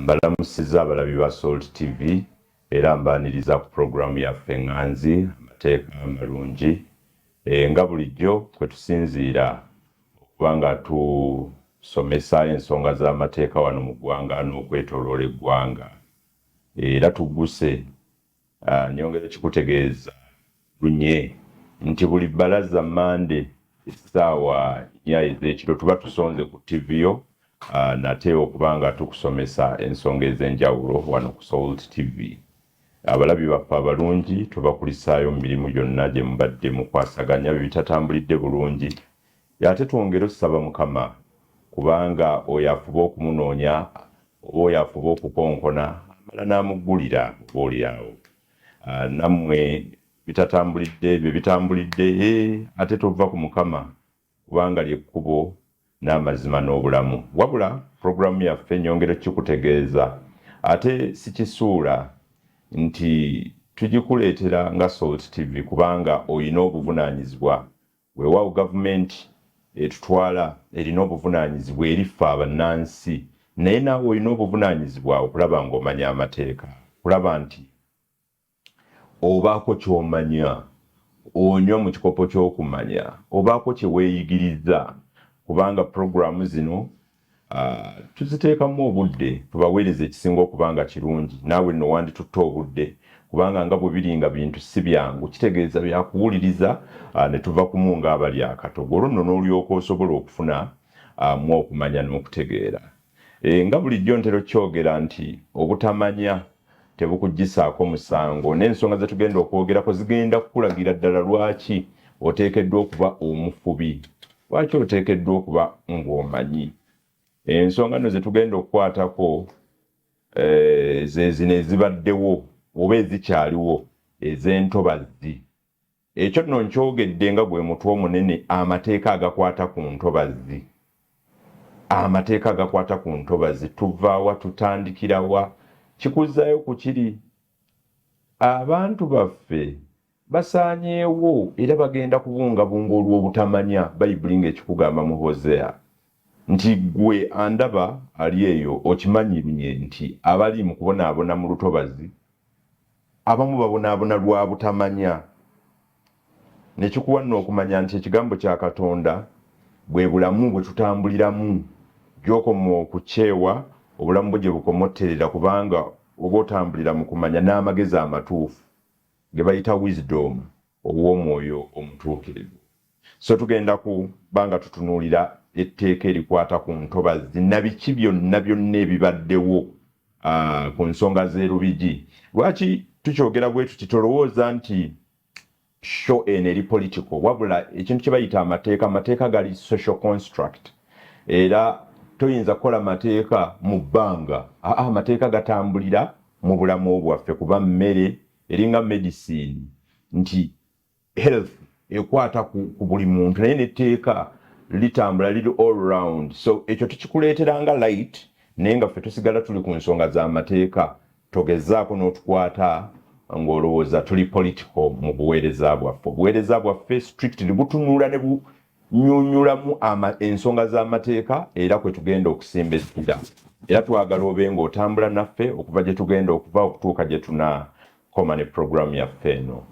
Mbalamusizza abalabi ba Salt TV era mbaaniriza ku pulogulaamu yaffe Ŋŋanzi Amateeka Amalungi. Nga bulijjo kwe tusinziira okuba nga tusomesa ensonga z'amateeka wano mu ggwanga n'okwetoloola eggwanga. Era tugguse Nyongera kikutegeeza lunye nti buli Bbalaza, Mmande, essaawa 4 ez'ekiro tuba tusonze ku ttivi yo nate okuba nga tukusomesa ensonga ez'enjawulo wano ku Salt TV. Abalabi baffe abalungi tubakulisaayo mu mirimu gyonna gye mubadde mukwasaganya bye bitatambulidde bulungi ate twongere ossaba Mukama kubanga oyo afuba okumunoonya oba oyo afuba okukonkona amala n'amuggulira oba oli awo nammwe bitatambulidde bye bitambulidde ate tova ku Mukama kubanga lye kkubo n'amazima n'obulamu. Wabula pulogulaamu yaffe nyongera okukikutegeeza ate sikisuula nti tugikuleetera nga Salt TV kubanga olina obuvunaanyizibwa. Weewaawo gavumenti etutwala erina obuvunaanyizibwa eri ffe abannansi naye naawe olina obuvunaanyizibwa okulaba ng'omanya amateeka, okulaba nti obaako ky'omanya, onywa mu kikopo ky'okumanya, obaako kye weeyigiriza kubanga pulogulaamu zino tuziteekamu obudde tubaweereze ekisinga okuba nga kirungi. Naawe nno wanditutte obudde kubanga nga bwe biri nga bintu si byangu kitegeeza bya kuwuliriza ne tuva kumu ng'abali akatogo olwo nno n'olyoka osobola okufuna mu okumanya n'okutegeera. Nga bulijjo ntera okukyogera nti obutamanya tebukuggyisaako musango n'ensonga ze tugenda okwogerako zigenda kukulagira ddala lwaki oteekeddwa okuba omufubi, lwaki oteekeddwa okuba ng'omanyi. Ensonga nno ze tugenda okukwatako ze zino ezibaddewo oba ezikyaliwo ez'entobazzi. Ekyo nno nkyogedde nga gwe mutwe omunene amateeka agakwata ku ntobazzi. Amateeka agakwata ku ntobazzi tuva wa, tutandikira wa? Kikuzzaayo ku kiri abantu baffe basaanyeewo era bagenda kubungabunga olw'obutamanya Bayibuli ng'ekikugamba mu Hosea nti ggwe andaba ali eyo okimanyi lunye nti abali mu kubonaabona mu lutobazi Abamu babonaabona lwa butamanya. Ne kikuwa nno okumanya nti Ekigambo kya Katonda bwe bulamu bwe tutambuliramu. Gy'okoma okukyewa, obulamu bwo gye bukoma otterera kubanga oba otambulira mu kumanya n'amagezi amatuufu, ge bayita wisdom ow'Omwoyo Omutuukirivu. So tugenda kuba nga tutunuulira etteeka erikwata ku ntobazzi na biki byonna byonna ebibaddewo ku nsonga z'e Lubigi. Lwaki tukyogera bwe tuti? Tolowooza nti show eno eri political, wabula ekintu kye bayita amateeka, amateeka gali social construct era toyinza kukola mateeka mu bbanga. Aa, amateeka gatambulira mu bulamu bwaffe kuba mmere eringa medicine nti health ekwata ku buli muntu naye netteeka litambula liri all round, so ekyo tukikuleetera nga light naye nga ffe tusigala tuli ku nsonga z'amateeka. Togezaako n'otukwata ng'olowooza tuli political mu buweereza bwaffe. Obuweereza bwaffe strictly butunula ne bunyunyulamu ensonga z'amateeka era kwe tugenda okusimba essira, era twagala obe ng'otambula naffe okuva gye tugenda okuva okutuuka gye tunakoma ne pulogulaamu yaffe eno.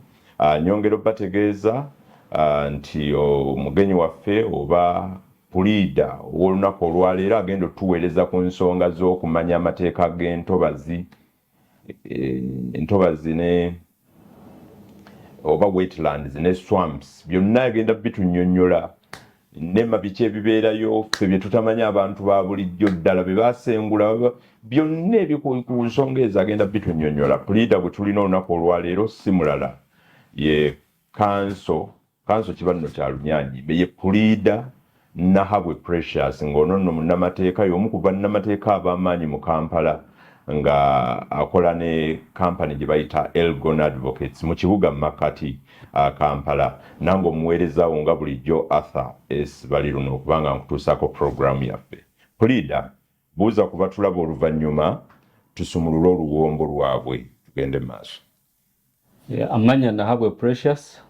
Nyongera obategeeza nti omugenyi waffe oba puliida ow'olunaku olwaleero agenda otuweereza ku nsonga z'okumanya amateeka g'entobazi, entobazi ne oba wetlands ne swamps, byonna agenda bitunyonyola nema biki ebibeerayo ffe bye tutamanyi abantu ba bulijjo ddala bye basengula byonna ebyo ku nsonga ezo agenda bitunyonyola. Puliida gwe tulina olunaku olwaleero si mulala ye kanso kanso kiba nno kya Lunyanyimbe, ye puliida Nahabwe Precious, ng'ono nno munnamateeka, y'omu ku bannamateeka ab'amaanyi mu Kampala nga akola ne kampani gye bayita Elgon Advocates mu kibuga Makati Kampala. Nange omuweereza wo nga bulijjo Arthur S Baliruno okuba nga nkutuusaako pulogulaamu yaffe. Puliida, buuza ku batulaba oluvannyuma tusumulule oluwombo lwabwe tugende mu maaso. Amannya Nahabwe Precious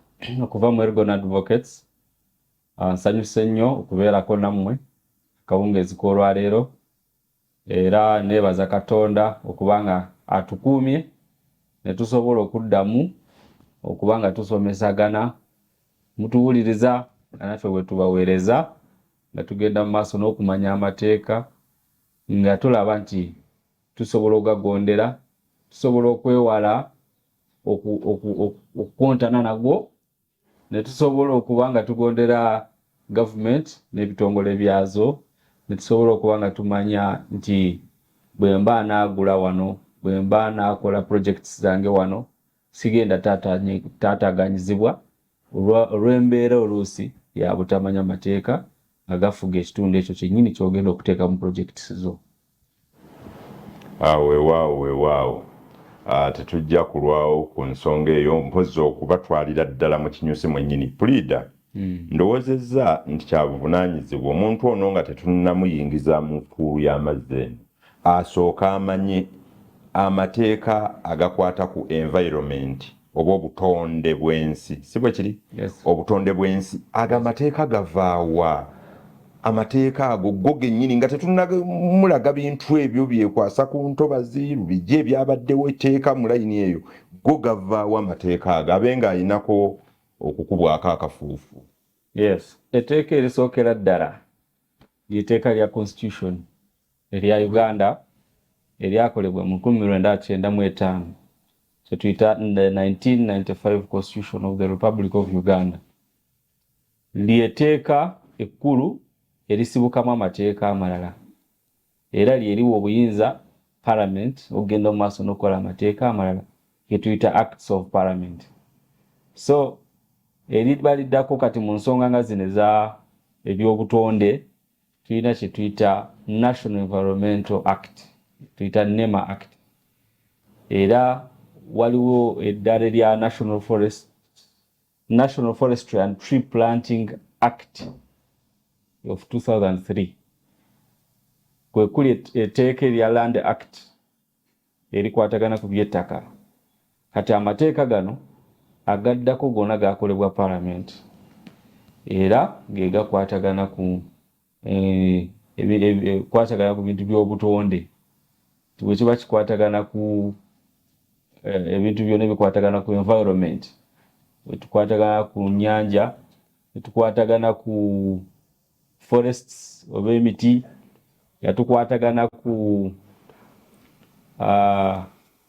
okuva mu Elgon Advocates. Nsanyuse nnyo okubeerako nammwe akawungeezi k'olwaleero. Era nebaza Katonda okuba nga atukuumye ne tusobola okuddamu okuba nga tusomesagana, mutuwuliriza nga naffe bwe tubaweereza nga tugenda mu maaso n'okumanya amateeka nga tulaba nti tusobola okugagondera, tusobola okwewala okukontana nagwo ne tusobola okuba nga tugondera gavumenti n'ebitongole byazo, ne tusobola okuba nga tumanya nti bwe mba naagula wano, bwe mba naakola projects zange wano, sigenda taataaganyizibwa olw'embeera oluusi ya butamanya mateeka agafuga ekitundu ekyo kyennyini ky'ogenda okuteekamu projects zo. Ah, weewaawo weewaawo. Ah, tetujja kulwawo ku nsonga eyo mpozzi okubatwalira ddala mu kinyusi mwennyini. Puliida, ndowoozezza nti kya buvunaanyizibwa omuntu ono nga tetunnamuyingiza mu ppuulu y'amazzi eno asooke amanye amateeka agakwata ku environment oba obutonde bw'ensi, si bwe kiri? Yes. Obutonde bw'ensi, ago amateeka gava wa? Amateeka ago go gennyini nga tetunnamulaga bintu ebyo byekwasa ku ntobazi lubijja ebyabaddewo etteeka mu layini eyo, go gava wa amateeka ago abe ng'alinako okukubwako akafuufu? Yes. Etteeka erisookera ddala ly'etteeka lya Constitution erya Uganda eryakolebwa mu 1995, kyetuyita the 1995 Constitution of the Republic of Uganda. Ly'etteeka ekkulu erisibukamu amateeka amalala era lyeriwa obuyinza Parliament okugenda mu maaso n'okukola amateeka amalala getuyita Acts of Parliament. So eriba liddako kati mu nsonga nga zino eza ebyobutonde, tulina kye tuyita National Environmental Act, tuyita NEMA Act. Era waliwo eddala erya National Forestry and Tree Planting Act of 2003, kwe kuli etteeka erya Land Act erikwatagana ku by'ettaka. Kati amateeka gano agaddako gonna gakolebwa Parliament era ge gakwatagana ku kwatagana ku bintu by'obutonde. Bwe kiba kikwatagana ku ebintu byonna ebikwatagana ku environment, bwe tukwatagana ku nnyanja, ne tukwatagana ku forests oba emiti, nga tukwatagana ku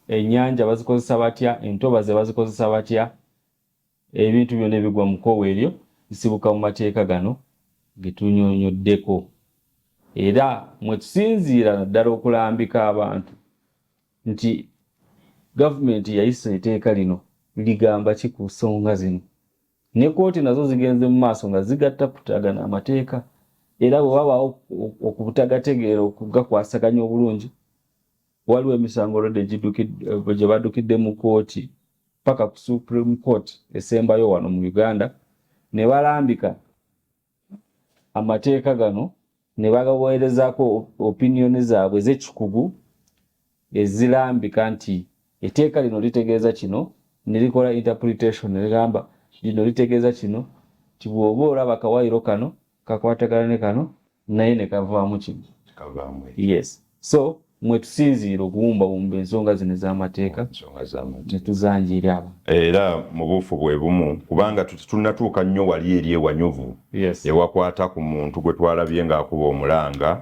ennyanja bazikozesa batya, entobazi bazikozesa batya, ebintu byonna ebigwa mu kkowe eryo bisibuka mu mateeka gano ge tunyonnyoddeko. Era mwe tusinziira naddala okulambika abantu nti gavumenti yayisa etteeka lino ligamba ki ku nsonga zino. Ne kkooti nazo zigenze mu maaso nga zigatta kutagana amateeka, era bwe wabaawo okubutagategeera okugakwasaganya obulungi, waliwo emisango already gye baddukidde mu kkooti paka ku Supreme Court esembayo wano mu Uganda, ne balambika amateeka gano ne bagaweerezaako opinion zaabwe ez'ekikugu ezirambika nti etteeka lino litegeeza kino, ne likola interpretation ne ligamba lino litegeeza kino, nti bw'oba olaba akawaayiro kano kakwatagana ne kano naye ne kavaamu kino. Kavaamu. Yes, so mwe tusinziira okuwumbawumba ensonga zino ez'amateeka ensonga z'amateeka ne tuzanjira abantu. Era mu buufu bwe bumu, kubanga tetunnatuuka nnyo wali eri ewanyuvu ewakwata ku muntu gwe twalabye ng'akuba omulanga,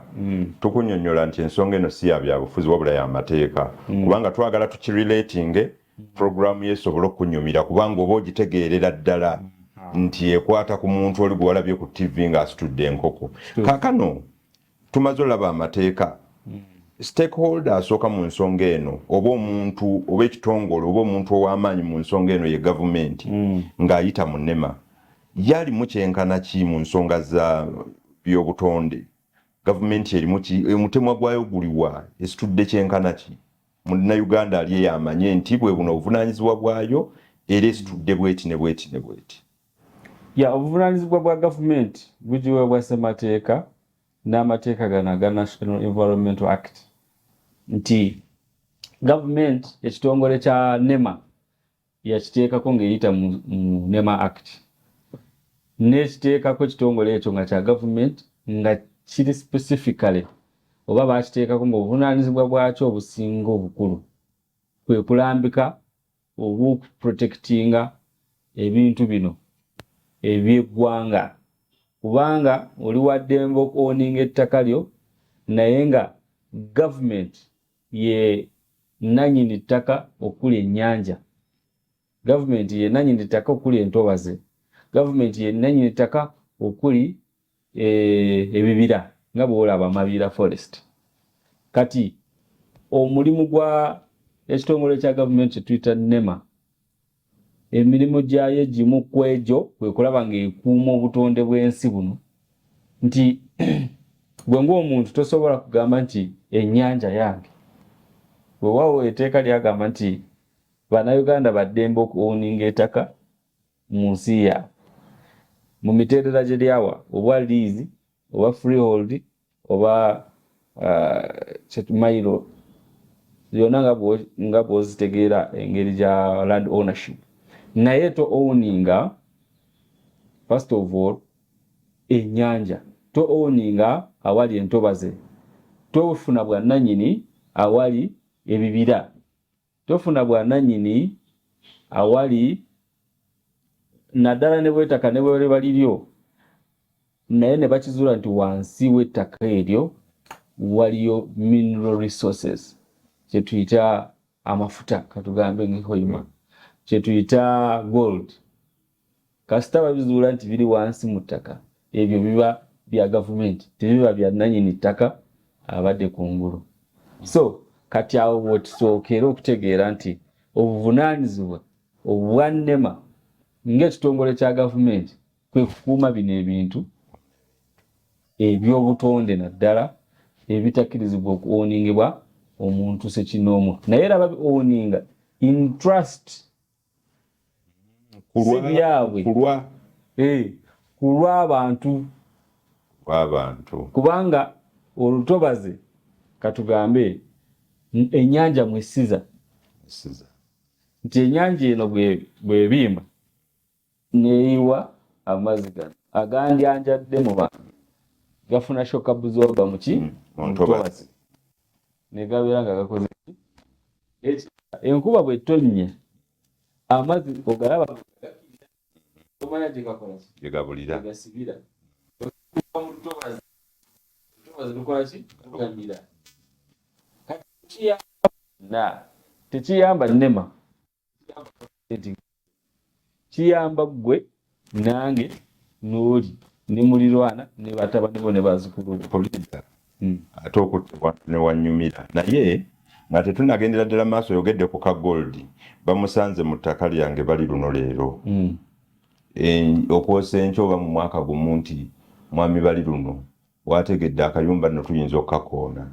tukunnyonnyola nti ensonga eno si ya byabufuzi wabula ya mateeka, kubanga twagala tukirelatinge puroguramu ye esobole okunyumira, kubanga oba ogitegeerera ddala nti ekwata ku muntu oli gwe walabye ku TV ng'asitudde enkoko. Kaakano tumaze olaba amateeka, stakeholder asooka mu nsonga eno oba omuntu oba ekitongole oba omuntu ow'amaanyi mu nsonga eno ye gavumenti ng'ayita mu NEMA. Yalimu kyenkana ki mu nsonga za byobutonde? Gavumenti erimu ki? Omutemwa gwayo guliwa? Esitudde kyenkana ki? Munnayuganda ali eyo amanye nti bwe buno obuvunaanyizibwa bwayo era esitudde bweti ne bweti ne bweti. Ya, obuvunaanyizibwa bwa gavumenti bugiweebwa ssemateeka n'amateeka gano aga National Environmental Act, nti gavumenti ekitongole kya NEMA yakiteekako ng'eyita mu NEMA Act, n'ekiteekako ekitongole ekyo nga kya gavumenti nga kiri specifically Oba bakiteekako ng'obuvunaanyizibwa bwakyo obusinga obukulu kwe kulambika oba okuprotectinga ebintu bino eby'eggwanga, kubanga oli wa ddembe okuowninga ettaka lyo, naye nga gavumenti ye nanyini ttaka okuli ennyanja, gavumenti ye nanyini ttaka okuli entobazi, gavumenti ye nanyini ttaka okuli ebibira nga bwolaba Mabira Forest. Kati omulimu gwa ekitongole kya gavumenti kyetuyita NEMA, emirimu gyayo egimu ku egyo kwe kulaba ng'ekuuma obutonde bw'ensi buno, nti gwe ng'omuntu tosobola kugamba nti ennyanja yange. Weewaawo etteeka lyagamba nti Bannayuganda baddembe okuowninga ettaka mu nsi yaabwe mu mitendera gye lyawa, oba lease oba freehold oba mailo yonna nga bw'ozitegeera engeri gya land ownership, naye to owninga first of all ennyanja, to owninga awali entobaze, tofuna bwannannyini awali ebibira, tofuna bwannannyini awali naddala ne bwetaka ne bweliba liryo, naye ne bakizuula nti wansi w'ettaka eryo waliyo mineral resources, kyetuyita amafuta, katugambe nga Hoima, kyetuyita gold. Kasita babizuula nti biri wansi mu ttaka, ebyo biba bya gavumenti, tebiba bya nannyini ttaka abadde kungulu. So kati awo bw'otusookera okutegeera nti obuvunaanyizibwa obwa NEMA ng'ekitongole kya gavumenti kwe kukuuma bino ebintu ebyobutonde, naddala ebitakkirizibwa okuowningibwa omuntu sekinoomu, naye era babi owninga in trust, si byabwe, ku lw'abantu. Lw'abantu. Kubanga olutobaze, katugambe ennyanja mwesiza nti ennyanja eno bwebimba neeyiwa amazzi gano agandyanjadde mu bantu, gafuna shock absorber muki mu ntobazi, ne gabeera nga gakoze ki? Enkuba bw'etonnya, amazzi ogalaba, tomanya gye gakola ki, gye gabulira, gasibira mu lutobazi. Olutobazi lukola ki? Lugamira. Kati kiyamba na tekiyamba NEMA, kiyamba ggwe nange n'oli ne mulirwana ne batabani bo ne bazzukulu bo. Puliida ate okuttibwa ne wanyumira, naye nga tetunagendera ddala maaso, oyogedde ku ka gold bamusanze mu ttaka lyange bali luno leero. Okwosa enkya oba mu mwaka gumu nti mwami bali luno wategedde akayumba nno tuyinza okukakoona,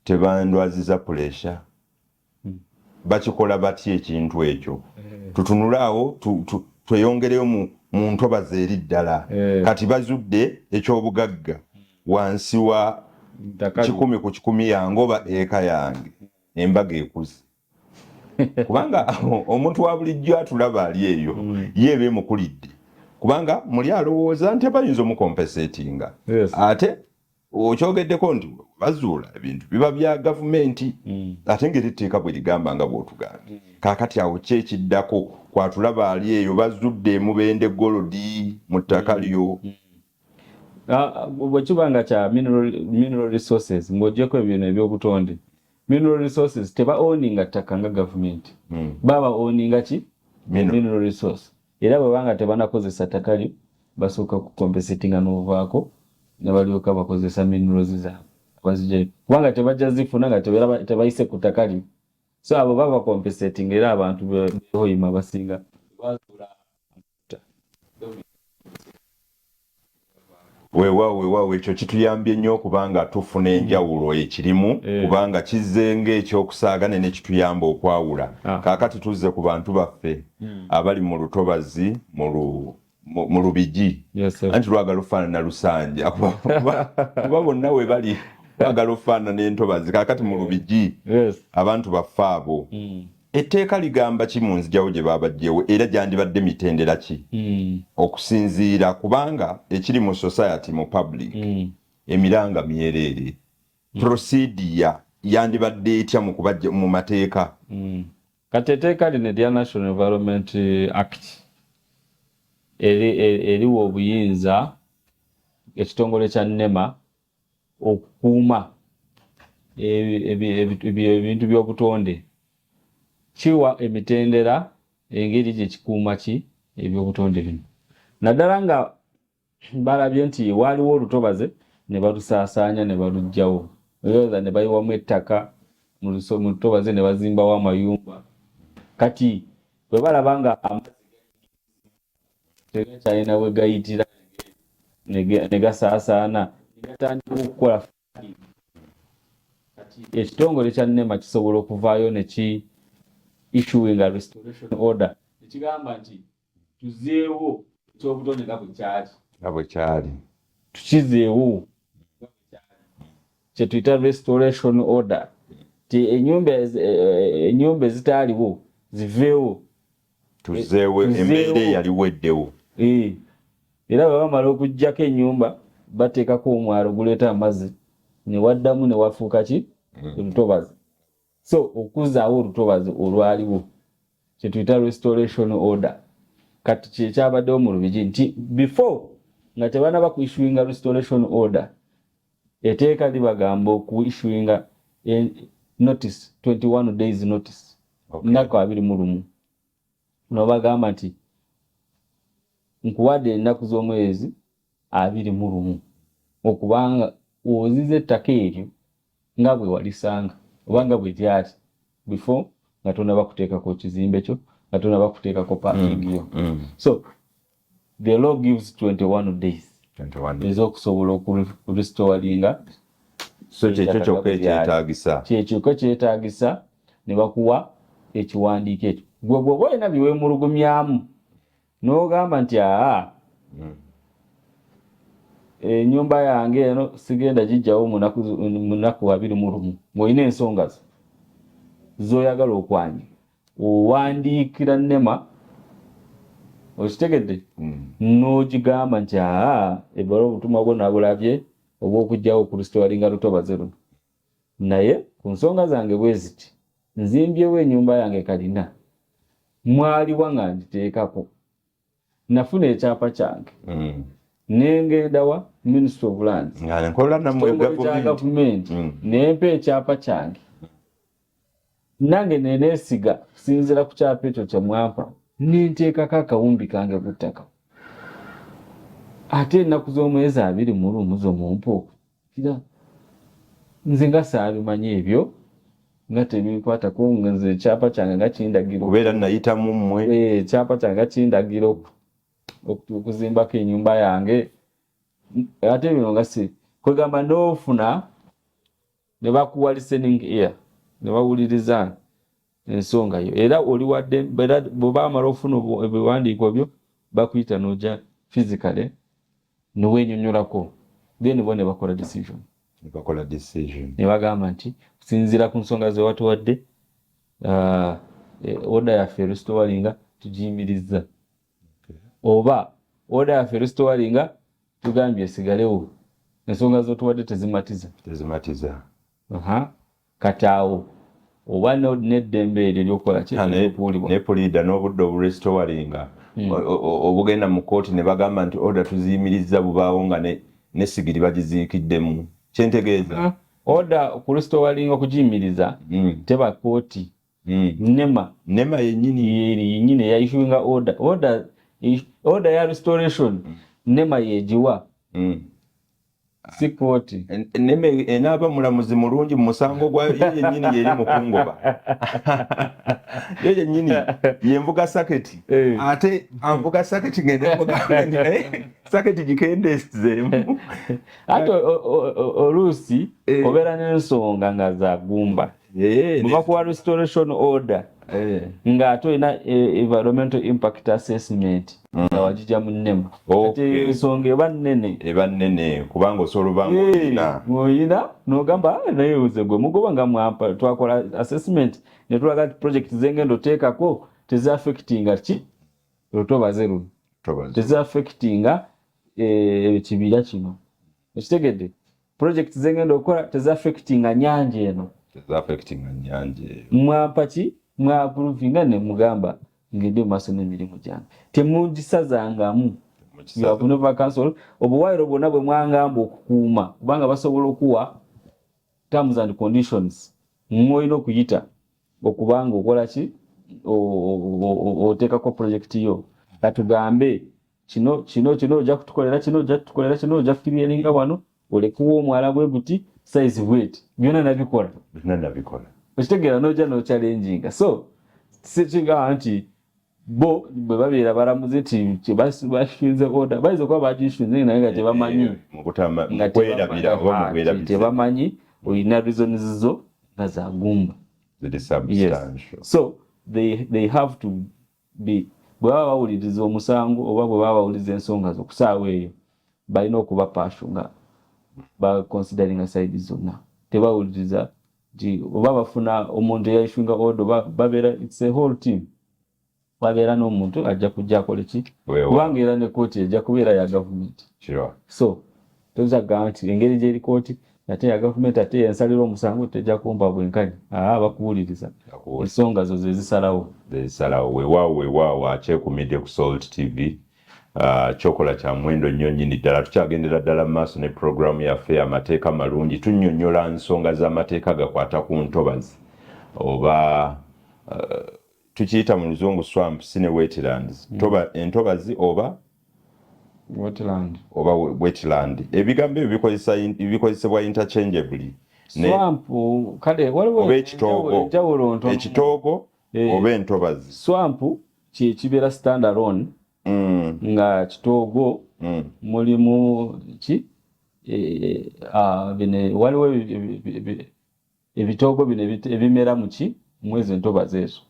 tebandwaziza pressure? Bakikola batya ekintu ekyo? Tutunule awo, tweyongereyo mu ntobazi eri ddala. Kati bazudde ekyobugagga wansi wa 100% yange oba eka yange, embaga ekuze, kubanga omuntu wa bulijjo atulaba ali eyo, ye eba emukulidde, kubanga muli alowooza nti bayinza omucompensatinga. Ate okyogeddeko nti bazuula ebintu biba bya gavumenti, ate ngeri etteeka bwe ligamba nga bw'otugambye. Kaakati awo ki ekiddako kwatulaba ali eyo? Bazudde emubende gold mu ttaka lyo. Ah, bwe kiba nga kya mineral resources, ng'ogyeko ebyo ebyobutonde, mineral resources teba owninga ttaka nga gavumenti. Baba owninga ki? Mineral resource. Era bwe banga tebanakozesa ttaka lyo, basooka kucompensatinga n'ovaako ne balyoka bakozesa minerals zaabwe bazigyayo, kubanga tebajja zifuna nga tebayise ku ttaka lyo. So abo baba compensating. Era abantu behoyima abasinga bazuula amafuta. Weewaawo, weewaawo, ekyo kituyambye nnyo okubanga tufuna enjawulo ekirimu, kubanga kizze ng'ekyokusaaga ne nekituyamba okwawula. Kaakati tuzze ku bantu baffe abali mu lutobazi mu Lubigi. Anti lwagala ofaanana Lusanja, kuba bonna we bali lwagala ofaanana entobazi. Kaakati mu Lubigi, abantu baffe abo, etteeka ligamba ki mu nzijawo gye babajjewo, era gyandibadde mitendera ki okusinziira, kubanga ekiri mu society, mu public, emiranga myereere? Procedure yandibadde etya mu kubajja mu mateeka? Kati etteeka lino erya National Environment Act eriwa obuyinza ekitongole kya NEMA okukuuma ebintu by'obutonde. Kiwa emitendera engeri gye kikuuma ki ebyobutonde bino, naddala nga balabye nti waaliwo olutobaze ne balusaasaanya ne baluggyawo, ne bayiwamu ettaka mu lutobaze ne bazimbawo amayumba. Kati bwe balaba nga amazzi tegakyalina we gayitira ne gasaasaana, ne gatandika okukola flooding. Kati ekitongole kya NEMA kisobola okuvaayo ne ki issuing a restoration order, ne kigamba nti tuzeewo ekyobutonde nga bwe kyali. Nga bwe kyali. Tukizeewo nga bwe kyali, kye tuyita restoration order, ti ennyumba ezitaaliwo ziveewo. Tuzeewo embeera eyaliwo eddewo. Era bwe bamala okuggyako ennyumba, bateekako omwalo guleeta amazzi ne waddamu ne wafuuka ki? Olutobazi. So okuzzaawo olutobazi olwaliwo kye tuyita restoration order. Kati kyekyabaddewo mu Lubigi nti before nga tebanaba ku issuinga restoration order, etteeka libagamba oku issuinga notice, 21 days notice, nnaku 21, nobagamba nti nkuwadde ennaku z'omwezi 21 okubanga oziza ettaka eryo nga bwe walisanga oba nga bwe lyali before nga tonaba kuteekako kizimbe kyo, nga tonaba kuteekako parking yo. So the law gives 21 days 21 ez'okusobola okurestoringa. So kyekyo kyokka ekyetaagisa? Kyekyokka kyetaagisa, ne bakuwa ekiwandiiko ekyo. Gwe bw'oba olina byeweemulugumyamu n'ogamba nti aa, ennyumba yange eno sigenda gijjawo mu nnaku 21, ng'olina ensonga zo z'oyagala okwanja, owandiikira NEMA, okitegedde? N'ogigamba nti aa, ebala obutumwa bwo nabulabye obw'okugjawo okurestoringa lutobaze luno, naye ku nsonga zange bwe ziti, nzimbyewo ennyumba yange kalina, mwaliwa nga ngiteekako, nafuna ekyapa kyange, nengenda wa Ministry of Lands, nga nkola nammwe kitongole kya gavumenti, gavumenti, nempa ekyapa kyange, nange neneesiga kusinziira ku kyapa ekyo kyemwampa, nenteekako akawumbi kange ku ttaka, ate ennaku z'omwezi 21 zo mumpa okukira nze nga saabimanyi ebyo, nga tebinkwatako, nze ekyapa kyange nga kindagira kubeera nayitamu mmwe. Ekyapa kyange nga kindagira okuzimbako ennyumba yange, ate bino nga si kwegamba. N'ofuna ne bakuwa listening ear, ne bawuliriza ensonga yo, era oli wadde, era bwe bamala ofuna ebiwandiiko byo, bakuyita n'ojja physically newenyonyolako, then bo ne bakola decision. Ne bakola decision. Ne bagamba nti kusinziira ku nsonga ze watuwadde, order yaffe restoringa tugiyimirizza, oba order yaffe restoringa tugambye esigalewo, ensonga zotuwadde tezimatiza. Tezimatiza. Aha. Kati awo oba n'eddembe eryo eryokukola ki? Ah, Okuwulibwa. Ne puliida n'obudde oburestoringa obugenda mu kooti ne bagamba nti order tuziyimirizza bubaawo nga ne sigiri bagiziikiddemu, kyentegeeza. Order okurestoringa, okugiyimiriza, teba kooti, NEMA. NEMA yennyini. Yenyini eya issuinga order ya restoration. NEMA yegiwa, si kooti. NEMA enaaba mulamuzi mulungi mu musango gwayo? Ye yennyini yeri mukungoba, ye yennyini yenvuga saketi. Ate anvuga saketi, ngende mugambe nti naye saketi gikendeezeemu. Ate oluusi obeera n'ensonga nga zagumba, bwe bakuwa restoration order ng'ate olina environmental impact assessment nga wagijja mu NEMA. Kati ensonga eba nnene. Eba nnene kubanga osobola obanga olina Oyina n'ogamba, "Ah, naye nze gwe mugoba nga mwampa, twakola assessment ne tulaga nti project zengenda oteekako teziaffectinga ki lutobaze luno, Tobaze. Teziaffectinga ekibira kino." Okitegedde? Project zengenda okukola tezaffectinga nyanja eno. Tezaffectinga nyanja eyo. Mwampa ki? Mwaapprovinga ne mugamba ngende mu maaso n'emirimu gyange. Temugisazangamu. You have never cancelled. Obuwaayiro bwonna bwe mwangamba okukuuma, kubanga basobola okuwa terms and conditions mw'olina okuyita okuba nga okola ki, oteekako project yo. Katugambe kino kino kino ojja kutukolera kino, ojja kutukolera kino, ojja kukiryeninga wano, olekuwa omwala bwe guti, size bweti, byonna nabikola. Byonna nabikola. Okitegeera n'ojja n'ochallenginga. So sikigamba nti bo bwe babeera balamuzi nti bashinze order, bayinza okuba bagishinze naye nga tebamanyi. Nga tebamanyi olina reasons zo nga zagumba. Ziri substantial. Yes. So they have to be, bwe baba bawuliriza omusango oba bwe baba bawuliriza ensonga zo kusaawa eyo, balina okuba pasho nga baconsideringa side zonna. Tebawuliriza nti oba bafuna omuntu eyaissuinga order, oba babeera, it's a whole team, babeera n'omuntu ajja kujja akole ki, kubanga era ne kooti ejja kubeera ya gavumenti. So toyinza kugamba nti engeri gyeri kooti ate ya gavumenti ate yensalira omusango tejja kumpa bwenkanya. Aa, bakuwuliriza, ensonga zo zezisalawo. Zezisalawo. Weewaawo, weewaawo. Akyekumidde ku Salt TV. Kyokola kya muwendo nnyo nnyini ddala. Tukyagendera ddala mu maaso ne pulogulaamu yaffe Amateeka Malungi. Tunnyonnyola nsonga z'amateeka gakwata ku ntobazi oba tukiyita mu Luzungu swamp, si ne wetlands. Entobazi oba wetland. Oba wetland, ebigambo ebyo bikozesebwa interchangeably. Swamp kale waliwo oba ekitoogo. Enjawulo ntono. Ekitoogo oba entobazi. Swamp kyekibeera stand alone, nga kitoogo mulimu ki, bino waliwo ebitoogo bino ebimera mu ki, mwezi entobazi ezo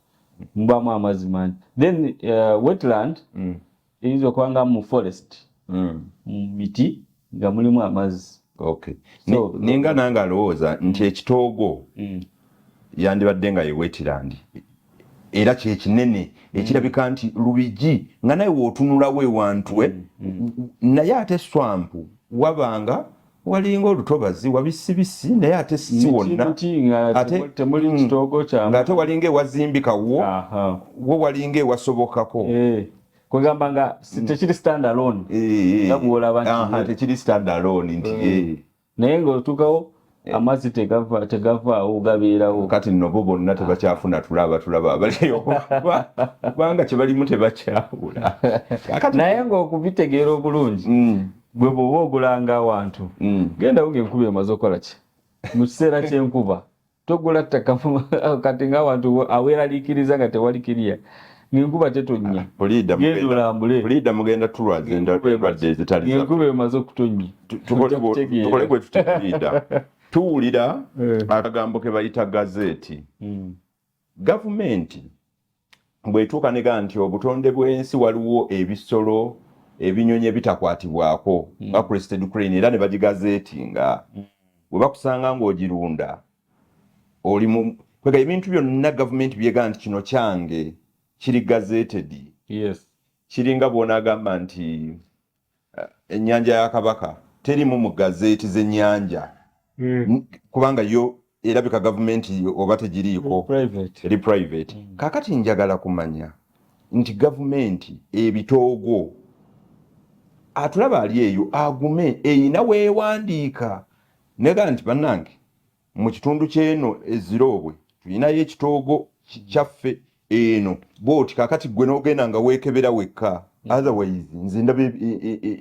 mubamu amazzi mangi. Then wetland eyinza okuba nga mu forest, mu miti nga mulimu amazzi. Okay. Ninga nange alowooza nti ekitoogo yandibadde nga ye wetland, era kyekinene ekirabika nti lubigi nga naye wootunulawo ewantwe, naye ate swamp wabanga walinga olutobazi wabisibisi, naye ate si wonna. Temuli kitoogo. Ng'ate walinga ewazimbika wo wo walinga ewasobokako. Eh, kwegamba nga tekiri stand alone nga bwolaba. Tekiri stand alone nti Naye ng'otuukawo amazzi tegavaawo, gabeerawo. Kati nno bo bonna tebakyafuna, tulaba tulaba abaliyo kubanga kye balimu tebakyawula. Naye ng'okubitegeera obulungi, gwe bw'oba ogulanga awantu, gendawo ng'enkuba emaze okukola ki, mu kiseera ky'enkuba. Togula ttaka kati ng'abantu aweeraliikiriza nga tewali kiriya, ng'enkuba tetonnya. Genda olambule. Puliida mugenda tulwaza endwadde ezitali. Ng'enkuba emaze okutonnya. Tukole bwe tuti, puliida. Tuwulira akagambo ke bayita gazette. Gavumenti bw'etuuka nega nti obutonde bw'ensi waliwo ebisolo, ebinyonyi ebitakwatibwako nga crested crane, era ne bagigazeetinga, bwe bakusanga ng'ogirunda oli mu kwega. Ebintu byonna gavumenti byega nti kino kyange kiri gazetted. Kiringa bw'onaagamba nti ennyanja ya Kabaka terimu mu gazette z'ennyanja, kubanga yo erabika gavumenti oba tegiriiko, eri private. Kakati njagala kumanya nti gavumenti ebitoogo, atulaba ali eyo agume, eyina weewandiika nega nti bannange mu kitundu kyeno eziroobwe tulinayo ekitoogo kyaffe eno booti. Kakati gwe n'ogenda nga weekebera wekka. Otherwise nze ndaba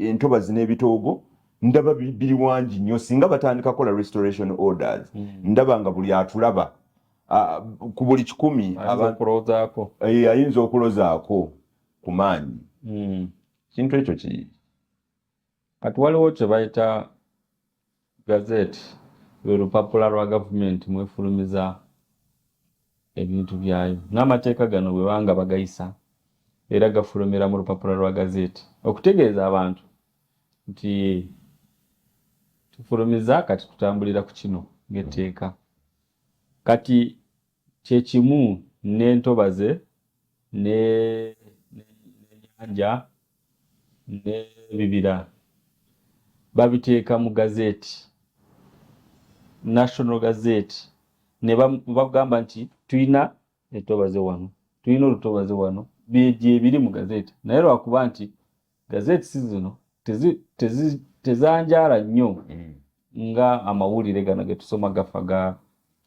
entobazi n'ebitoogo ndaba biri wangi nnyo. Singa batandika kola restoration orders, ndaba nga buli atulaba ku buli 100 ayinza okulozaako ku maanyi. Kintu ekyo ki Kati waliwo kye bayita gazette, lwe lupapula lwa gavumenti mwefulumiza ebintu byayo n'amateeka gano. Bwe banga bagayisa era gafulumira mu lupapula lwa gazette okutegeeza abantu nti tufulumiza, kati tutambulira ku kino ng'etteeka. Kati kyekimu n'entobaze n'ennyanja n'ebibira, babiteeka mu gazette. National Gazette ne bagamba nti tulina etobaze wano, tulina olutobaze wano, gyebiri mu gazette. Naye lwakuba nti gazette si zino tezanjaala nnyo nga amawulire gano getusoma gafa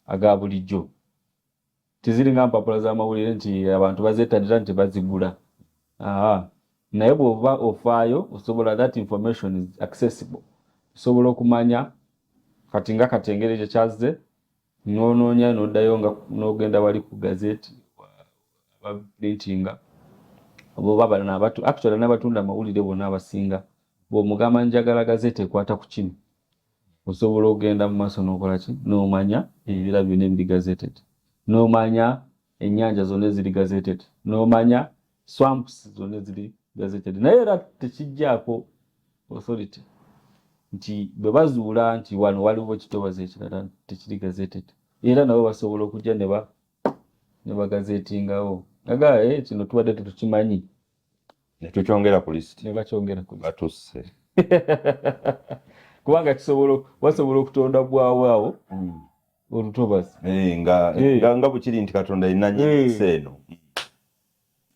aga bulijjo. Teziringa mpapula z'amawulire nti abantu bazeettanira nti bazigula. Naye bw'oba ofaayo osobola, that information is accessible, osobola okumanya kati nga kati engeri gye kyazze n'onoonya n'oddayo nga n'ogenda wali ku gazette abaprintinga oba balala actually n'abatunda amawulire bonna abasinga, bw'omugamba njagala gazette ekwata ku kino, osobola okugenda mu maaso n'okola ki, n'omanya ebibira byonna ebiri gazetted, n'omanya ennyanja zonna eziri gazetted, n'omanya swamps zonna eziri gazetted. Naye era tekijjaako authority nti bwe bazuula nti wano waliwo kitobazi ekirala tekiri gazetted, era nabo basobola okujja ne bagazetingawo aga eh, kino tubadde tetukimanyi. Ne tukyongera ku list. Ne bakyongera ku list. Batusse. Kubanga kisobola, basobola okutonda bwawo awo olutobazi. Eh, nga nga bwe kiri nti Katonda yina nsi eno.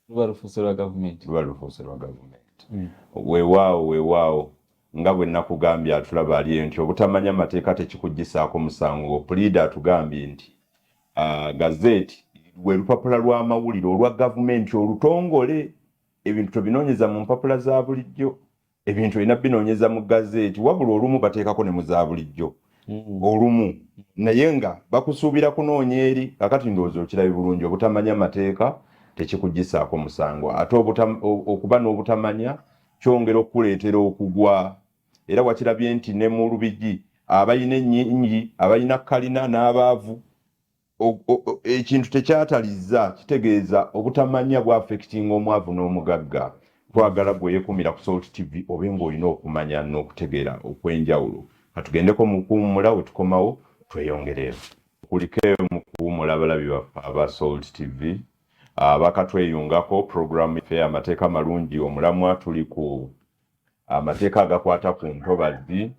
Luba lufuuse lwa gavumenti. Luba lufuuse lwa gavumenti. Weewaawo, weewaawo, nga bwe nakugambye atulaba ali eyo nti obutamanya mateeka tekikugisaako musango. Puliida atugambye nti gazette lwe lupapula lw'amawulire olwa gavumenti olutongole. Ebintu tobinoonyeza mu mpapula za bulijjo, ebintu olina binoonyeza mu gazeeti. Wabula olumu bateekako ne mu za bulijjo olumu, naye nga bakusuubira kunoonya eri. Kakati ndowooza okirabe bulungi, obutamanya mateeka tekikugisaako musango, ate okuba n'obutamanya kyongera okukuleetera okugwa. Era wakirabye nti ne mu Lubigi abalina ennyingi, abalina kalina n'abaavu, ekintu tekyatalizza. Kitegeeza obutamanya bw'affectinga omwavu n'omugagga. Twagala gwe yeekumira ku Salt TV obe ng'olina okumanya n'okutegeera okw'enjawulo. Katugendeko mu kuwummula, we tukomawo tweyongereyo. Kulikeyo mu kuwummula, abalabi baffe aba Salt TV abakatweyungako, puroguramu yaffe Amateeka Malungi. Omulamwa tuli ku amateeka agakwata ku ntobazi,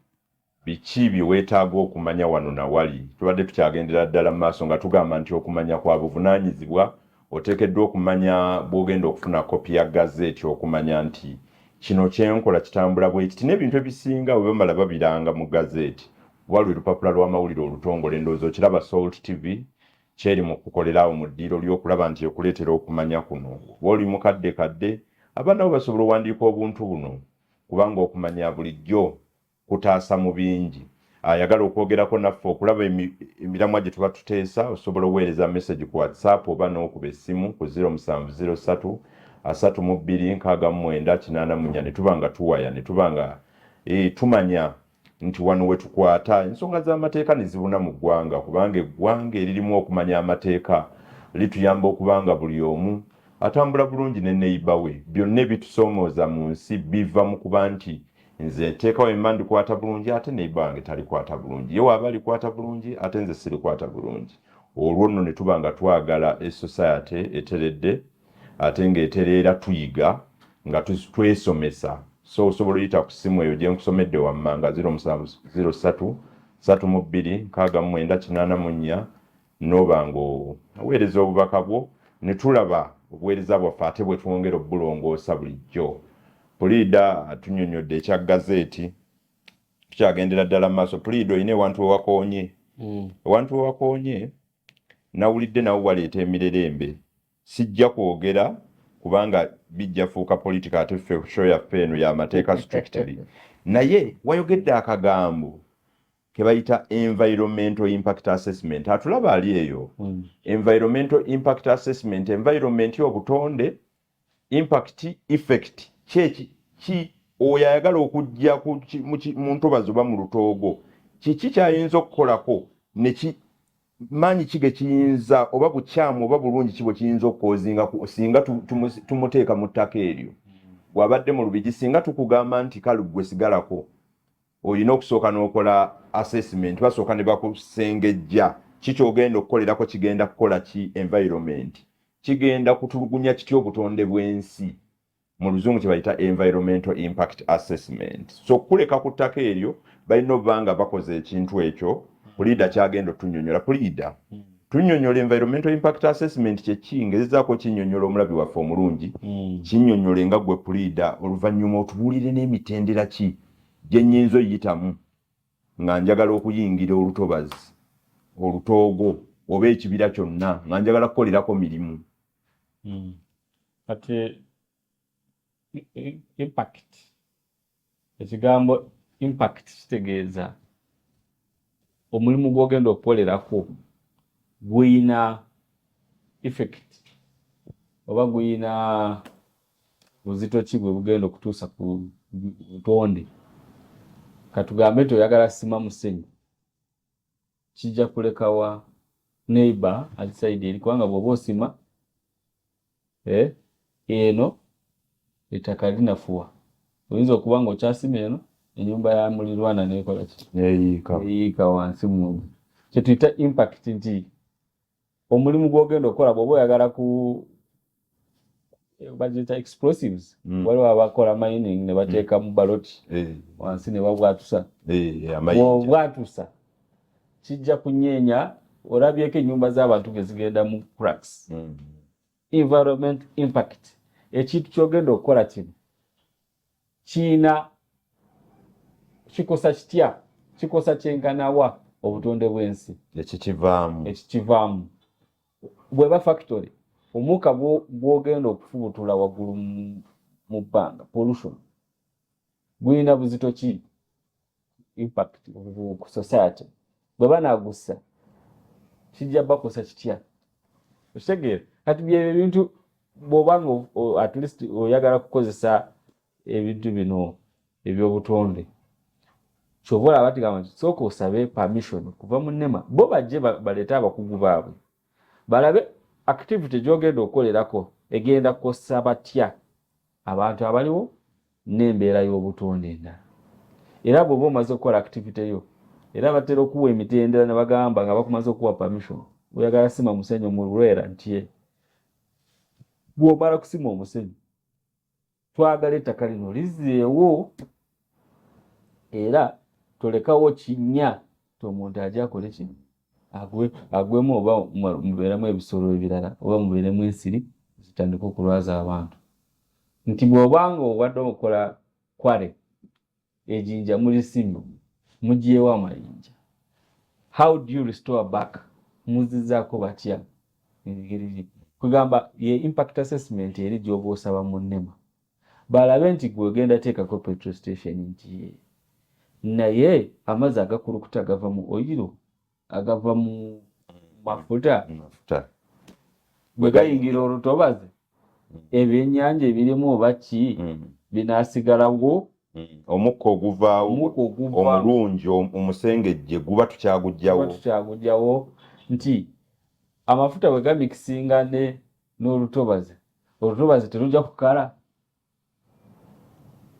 biki bye weetaaga okumanya wano na wali. Tubadde tukyagendera ddala mu maaso nga tugamba nti okumanya kwa buvunaanyizibwa. Oteekeddwa okumanya bw'ogenda okufuna kopi ya gazeeti, okumanya nti kino kyenkola kitambula bwe kiti, n'ebintu ebisinga bwe bamala babiranga mu gazeeti kuba lwe lupapula lw'amawulire olutongole. Ndowooza okiraba, Salt TV kyeri mu kukolera awo mu ddiiro ly'okulaba nti ekuleetera okumanya kuno. Oba oli mukadde kadde, abaana bo basobola owandiika obuntu buno, kubanga okumanya bulijjo kutaasa mu bingi. Ayagala okwogerako naffe okulaba emiramwa gye tuba tuteesa, osobola oweereza message ku WhatsApp oba n'okuba essimu ku 0703 32 69 84, ne tuba nga tuwaya, ne tuba nga tumanya nti wano we tukwata ensonga z'amateeka ne zibuna mu ggwanga, kubanga eggwanga eririmu okumanya amateeka lituyamba okuba nga buli omu atambula bulungi ne neighbour we. Byonna ebitusoomooza mu nsi biva mu kuba nti nze etteeka we mba ndikwata bulungi, ate neighbour wange talikwata bulungi, ye waaba alikwata bulungi, ate nze sirikwata bulungi. Olwo nno ne tuba nga twagala esociety eteredde ate ng'etereera. Tuyiga nga twesomesa. So osobola oyita ku ssimu eyo gye nkusomedde wammanga, 0703 32 69 84, n'oba ng'oweereza obubaka bwo ne tulaba obuweereza bwaffe ate bwe twongera obulongoosa bulijjo. Puliida atunyonyodde ekya gazeeti. Tukyagendera ddala mu maaso. Puliida, olina ewantu wewakoonye? Ewantu wewakoonye nawulidde nawo waleeta emirerembe. Sijja kwogera kubanga bijja fuuka politika, ate ffe show yaffe eno y'amateeka strictly. Naye wayogedde akagambo ke bayita environmental impact assessment. Atulaba ali eyo, environmental impact assessment, environment obutonde, impact effect kyeki ki? Oyo ayagala okujja mu ntobazi oba mu lutoogo, kiki kyayinza okukolako neki maanyi ki ge kiyinza, oba bukyamu oba bulungi ki bwe kiyinza okukozinga singa tumuteeka mu ttaka eryo bw'abadde mu Lubigi? Singa tukugamba nti kale gwe sigalako, olina okusooka n'okola assessment, basooka ne bakusengejja ki kyogenda okukolerako, kigenda kukola ki environment, kigenda kutulugunya kitya obutonde bw'ensi, mu Luzungu kye bayita environmental impact assessment. So kuleka ku ttaka eryo balina okuba nga bakoze ekintu ekyo. Puliida kyagenda otunyonyola. Puliida, tunyonyola environmental impact assessment kyeki? Ngezezaako kinyonyola omulabi waffe omulungi. Kinyonyole nga gwe puliida, oluvannyuma otubuulire n'emitendera ki gye nnyinza oyitamu nga njagala okuyingira olutobazi, olutoogo oba ekibira kyonna nga njagala kukolerako mirimu. Kati impact, ekigambo impact kitegeeza omulimu gw'ogenda okukolerako guyina effect oba guyina buzito ki bwe bugenda okutuusa ku butonde. Katugambe nti oyagala sima musenyu, kijja kulekawa neighbor ali side eri? Kubanga bw'oba osima, eno ettaka linafuwa, oyinza okuba nga okyasima eno enyumba ya mulirwana nekola ki? Neyiika. Neyiika wansi mu kyetuyita impact, nti omulimu gw'ogenda okukola, bw'oba oyagala ku bagiyita explosives, waliwo abakola mining ne bateekamu baloti wansi ne babwatusa. Amayinja. Bw'obwatusa kijja kunyeenya, olabyeko ennyumba z'abantu ge zigenda mu cracks. Environment impact, ekintu ky'ogenda okukola kino kiina kikosa kitya, kikosa kyenkanawa obutonde bw'ensi ekikivaamu. Ekikivaamu. Bweba factory, omukka gw'ogenda okufubutula waggulu mu bbanga, pollution, gulina buzito ki, impact ku society? Bwe banagussa kijja bakosa kitya? Okitegeera? Kati byebyo ebintu bw'oba nga at least oyagala kukozesa ebintu bino ebyobutonde, kyova olaba tigamba nti sooka osabe permission kuva mu NEMA, bo bajje baleete abakugu baabwe balabe activity gy'ogenda okukolerako egenda kukosa batya abantu abaliwo n'embeera y'obutonde endala. Era bw'oba omaze okukola activity yo, era batera okuwa emitendera ne bagamba nga bakumaze okuwa permission, oyagala sima musenyu mu Lwera, nti ye bw'omala kusima omusenyu, twagala ettaka lino lizeewo era tolekawo kinnya ti omuntu ajja akole ki, agwemu oba mubeeremu ebisolo ebirala oba mubeeremu ensiri zitandika okulwaza abantu. Nti bw'obanga obadde okola quarry, ejinja mulisimye, mugyewo amayinja, how do you restore back? Muzizaako batya? Engeri kugamba ye impact assessment eri gy'oba osaba mu NEMA, balabe nti gwe ogenda teekako petrol station, nti ye naye amazzi agakulukuta gava mu oil, agava mu mafuta, mafuta, bwe gayingira olutobazi, ebyennyanja ebirimu oba ki binaasigalawo? Omukka oguvaawo omukka oguva omulungi, omusengejje guba tukyagugjawo? Tuba tukyagugjawo. Nti amafuta bwe gamikisinga ne n'olutobazi, olutobazi terujja kukala.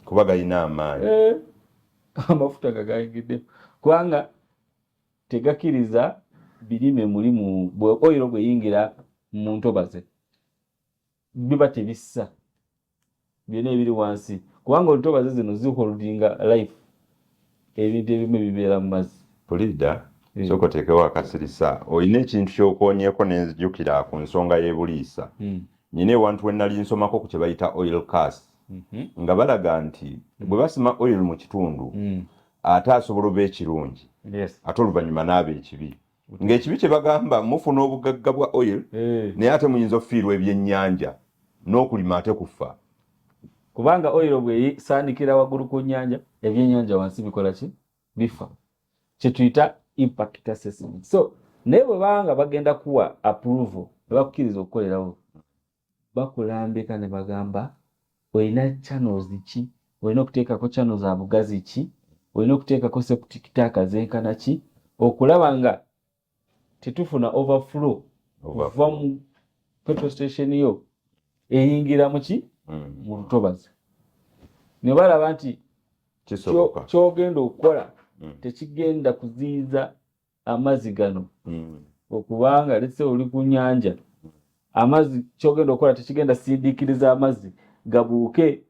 Kuba galina amaanyi. Eh, amafuta nga gayingidde, kubanga tegakiriza birime muli mu oil bweyingira mu ntobazi biba tebissa byonna ebiri wansi, kubanga olutobazi zino ziholdinga life, ebintu ebimu bibeera mu mazzi. Pulida, sooka oteekewo akasirisa. Olina ekintu kyokoonyeeko nenzijukira ku nsonga y'ebuliisa. Nyina ewantu we nali nsomako ku kye bayita oil curse, nga balaga nti bwe basima oil mu kitundu, ate asobola oba ekirungi, ate oluvannyuma n'aba ekibi, ng'ekibi kye bagamba mufuna obugagga bwa oil, naye ate muyinza okufiirwa ebyennyanja n'okulima ate kufa. Kubanga oil bwesaanikira waggulu ku nnyanja, ebyennyanja wansi bikola ki? Bifa. Kyetuyita impact assessment. So naye bwe banga bagenda kuwa approval ne bakukkiriza okukolerawo, bakulambika ne bagamba olina channels ki, olina okuteekako channels za bugazi ki, olina okuteekako septic tank zenkana ki, okulaba nga tetufuna overflow kuva mu petrol station yo eyingira mu ki, mu lutobazi, ne balaba nti kisoboka kyogenda okukola tekigenda kuziyiza amazzi gano okubanga lese oli ku nyanja, amazzi kyogenda okukola tekigenda sindiikiriza amazzi gabuuke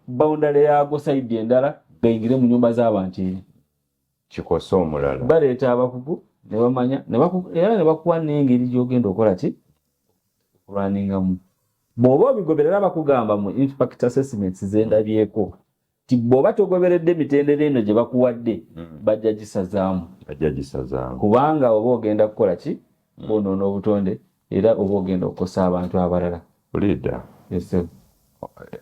boundary yaago side endala gayingire mu nyumba z'abantu eri. Kikosa omulala. Baleeta abakugu ne bamanya era ne bakuwa n'engeri gy'ogenda okukola ki okulwaningamu. Bw'oba obigoberera bakugamba mu impact assessments ze ndabyeko nti bw'oba togoberedde mitendera eno gye bakuwadde bajja gisazaamu. Bajja gisazaamu. Kubanga oba ogenda kukola ki kwonoona obutonde era oba ogenda okukosa abantu abalala. Leader. Yes, sir.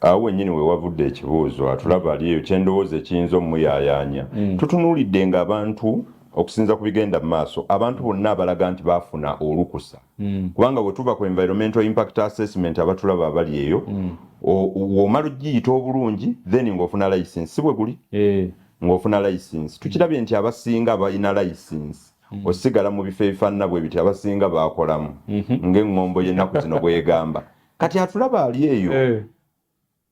Awo wennyini we wavudde ekibuuzo atulaba ali eyo kyendowooza ekiyinza omuyaayaanya. Tutunuulidde nga abantu okusinza ku bigenda mu maaso, abantu bonna abalaga nti baafuna olukusa, kubanga bwe tuva ku environmental impact assessment, abatulaba abali eyo, w'omala ogiyita obulungi, then ng'ofuna license, si bwe guli? Ng'ofuna license, tukirabye nti abasinga balina license osigala mu bifo ebifaanana bwe biti, abasinga baakolamu ng'eŋŋombo y'ennaku zino bwegamba. Kati atulaba ali eyo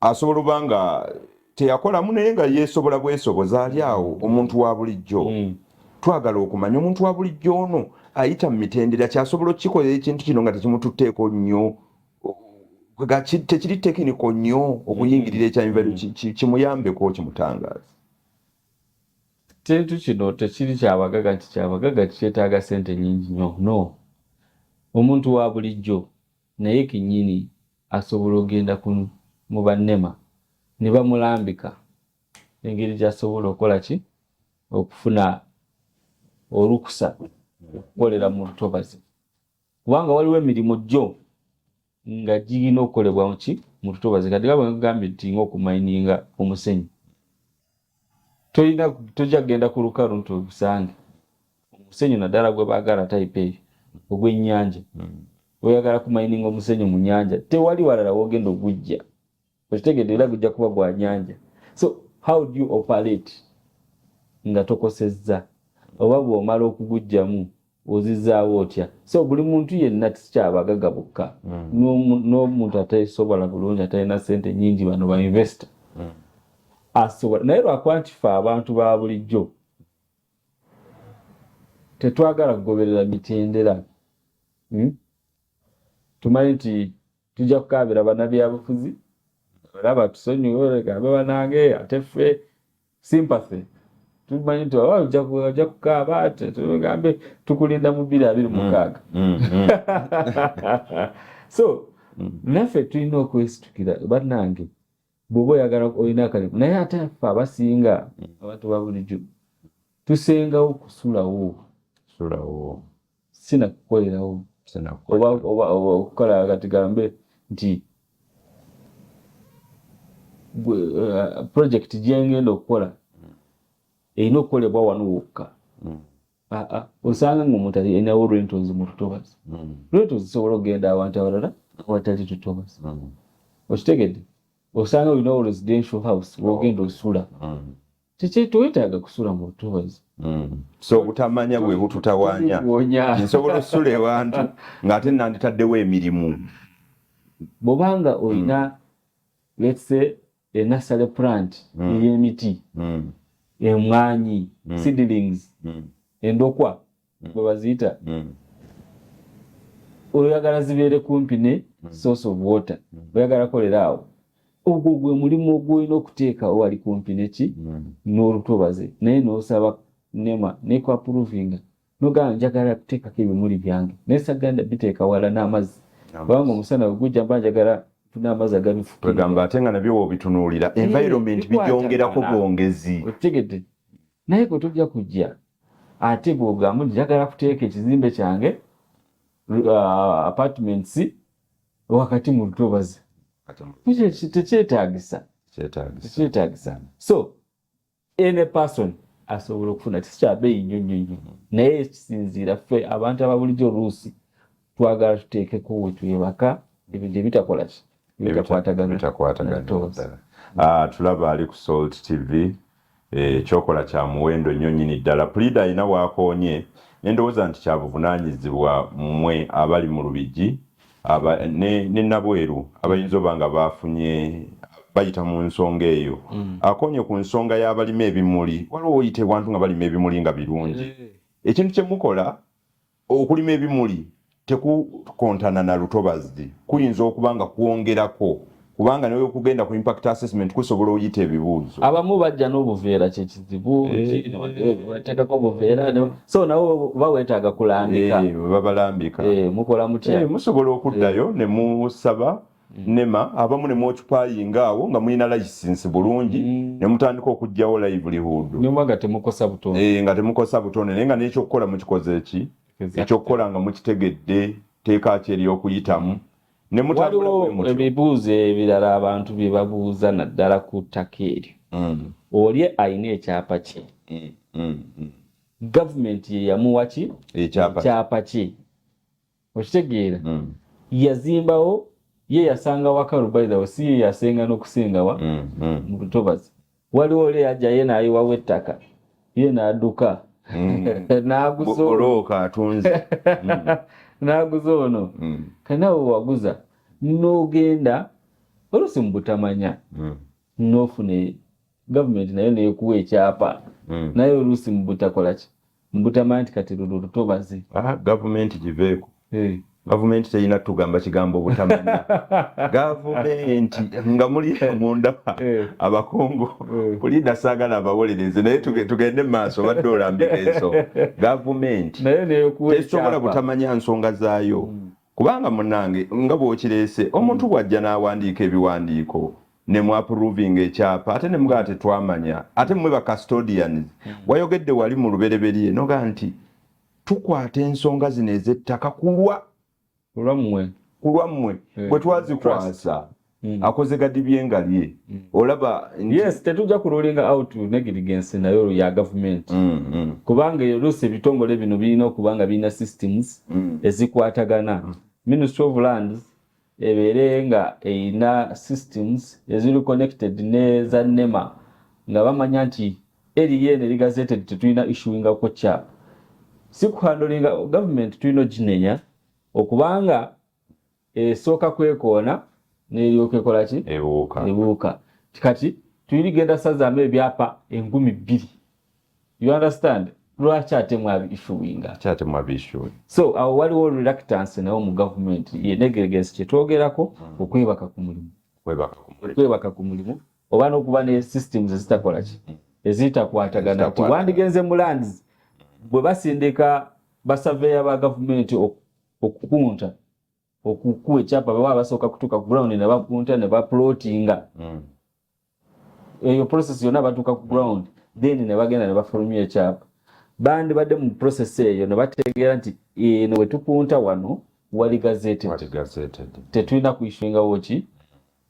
asobola oba nga teyakolamu naye nga yeesobola bwesoboza ali awo, omuntu wa bulijjo, twagala okumanya omuntu wa bulijjo ono ayita mu mitendera kyasobola okukikolera ekintu kino nga tekimututteeko nnyo, tekiri technical nnyo okuyingirira ekya environment, kimuyambeko kimutangaaza. Kintu kino tekiri kyabagaga nti kyabagaga kyetaaga sente nyingi nnyo. No, omuntu wa bulijjo naye kennyini asobola ogenda mu bannema ne bamulambika engeri gy'asobola okukola ki okufuna olukusa okukolera mu lutobazi, kubanga waliwo emirimu gyo nga girina okukolebwa ki mu lutobazi. Kati nga bwe nkugambye nti ng'okumayininga omusenyu, tolina tojja kugenda ku lukalu nti ogusange omusenyu, naddala gwe baagala type eyo ogw'ennyanja. Oyagala kumayininga omusenyu mu nnyanja, tewali walala wogenda ogujja, okitegedde? Era gujja kuba gwa nnyanja. So how do you operate nga tokosezza, oba bw'omala okugujjamu ozizaawo otya? So buli muntu yenna, tikikyabagaga bokka, n'omuntu atesobola bulungi, atalina sente nyingi, bano ba investor asobola. Naye lwakuba nti ffe abantu ba bulijjo tetwagala kugoberera mitendera, Tumanyi nti tujja kukaabira bannabyabufuzi era batusonyiwe, gambe banange ate ffe sympathy. Tumanyi nti oba ojja kukaaba, tugambe tukulinda mu 2026. So naffe tulina okwesitukira. Bannange, bw'oba oyagala olina akalimu, naye ate ffe abasinga abantu ba bulijjo tusengawo kusulawo, sulawo, sina kukolerawo oba okukola. Kati gambe nti project gyengenda okukola erina okukolebwa wano wokka. Aa, osanga nga omuntu alinawo rentals mu lutobazi, rentals zisobola okugenda awantu awalala awatali lutobazi, okitegedde? Osanga olinawo residential house wogenda osula, tewetaaga kusula mu lutobazi. So obutamanya bwe bututawaanya. Nsobola osula ewantu ng'ate nanditaddewo emirimu. Bw'obanga olina, let's say, e nursery plant ey'emiti, emwanyi, seedlings, endokwa bwe baziyita, oyagala zibeere kumpi ne source of water, oyagala kolera awo, ogwo gwe mulimu ogwolina okuteekawo wali kumpi neki n'olutobazi, naye n'osaba NEMA nekuapprovinga, nogamba njagala kuteekako ebimuli byange naye saganda biteeka wala n'amazzi, kubanga omusana bwe gujja mba njagala nfune amazzi agabifukirira. Kwegamba ate nga nabyo wobitunuulira environment bigyongerako bwongezi. Okitegedde? Naye gwe tojja kujja ate bw'ogamba nti njagala kuteeka ekizimbe kyange, apartments, wakati mu lutobazi, tekyetaagisa, tekyetaagisa. So any person asobola okufuna, kisi kya bbeeyi nnyo nnyo nnyo, naye kisinziira. Ffe abantu aba bulijjo oluusi twagala tuteekeko we twebaka, ebintu ebitakola ki, ebitakwatagana. Bitakwatagana. Ah, tulaba ali ku Salt TV, ekyokola kya muwendo nnyo nnyini ddala. Puliida alina waakoonye, nendowooza nti kya buvunaanyizibwa mmwe abali mu Lubigi ne Nabweru abayinza oba nga bafunye bayita mu nsonga eyo. Akoonye ku nsonga y'abalima ebimuli. Waliwo oyita ewantu nga balima ebimuli nga birungi. Ekintu kye mukola okulima ebimuli tekukontana na lutobazi, kuyinza okuba nga kwongerako. Kubanga nawe okugenda ku impact assessment kusobola oyita ebibuuzo. Abamu bajja n'obuveera, kyekizibu, bateekako obuveera, so nabo bawetaaga kulambika. Babalambika. Mukola mutya? Musobola okuddayo ne musaba NEMA, abamu ne mwoccupyinga awo nga mulina license bulungi, ne mutandika okuggyawo livelihood. Nyuma nga temukosa butonde. Nga temukosa butonde, naye nga n'ekyokukola mukikoze eki ekyokukola nga mukitegedde teeka ki eryokuyitamu ne mutambula. Waliwo ebibuuzo ebirala abantu bye babuuza, naddala ku ttaka eryo. Oli alina ekyapa kye, gavumenti ye yamuwa ki? Ekyapa kye, okitegeera? Yazimbawo, ye yasanga wakalu, by the way, si ye yasenga n'okusengawa mu lutobazi. Waliwo oli yajja ye n'ayiwawo ettaka, ye n'adduka n'aguza. Bulooka atunze. N'aguza ono. Kanawe waguza n'ogenda oluusi mu butamanya n'ofuna gavumenti nayo nekuwa ekyapa, naye oluusi mu butakola ki, mu butamanya nti kati luno lutobazi. Gavumenti giveeko. Gavumenti terina tugamba kigambo butamanya. Gavumenti nga muli munda abakungu puliida, saagala abawolereze, naye tugende mu maaso. Obadde olambika ensonga. Gavumenti tesobola butamanya nsonga zaayo, kubanga munange nga bw'okireese, omuntu bw'ajja n'awandiika ebiwandiiko ne mu approving ekyapa, ate ne mugaa tetwamanya, ate mmwe ba custodians. Wayogedde wali mu lubereberye noga nti tukwata ensonga zino ez'ettaka kulwa kulwammwe. Kulwammwe bwe twazikwasa akoze gadibye nga lye olaba. Yes, tetujja kurulinga out negligence nayo ya gavumenti, kubanga oluusi ebitongole bino birina okuba nga birina systems ezikwatagana. Ministry of Lands ebeere nga erina systems eziri connected neza NEMA, nga bamanya nti area eno eri gazetted, tetulina issuingako kyapa. Si kuhandlinga government, tulina oginenya okubanga esooka kwekoona neryoka ekola ki? Ebuuka. Ebuuka. Kati tuligenda sazaamu ebyapa 2000, you understand? Lwaki ate mwabi issuinga? Ate mwabi issuinga? So awo waliwo reluctance nawo mu government ye negligence kyetwogerako, okwebaka ku mulimu. Okwebaka ku mulimu oba n'okuba ne systems ezitakola ki, ezitakwatagana, nti wandigenze mu lands bwe basindika basaveya ba gavumenti okukunta, okukuwa ekyapa, baba basooka kutuuka ku ground ne bakunta ne baplotinga. Eyo process yonna batuuka ku ground, then ne bagenda ne bafulumya ekyapa. Bandibadde mu process eyo ne bategeera nti eno we tukunta wano wali gazetted, tetulina kuissuingawo ki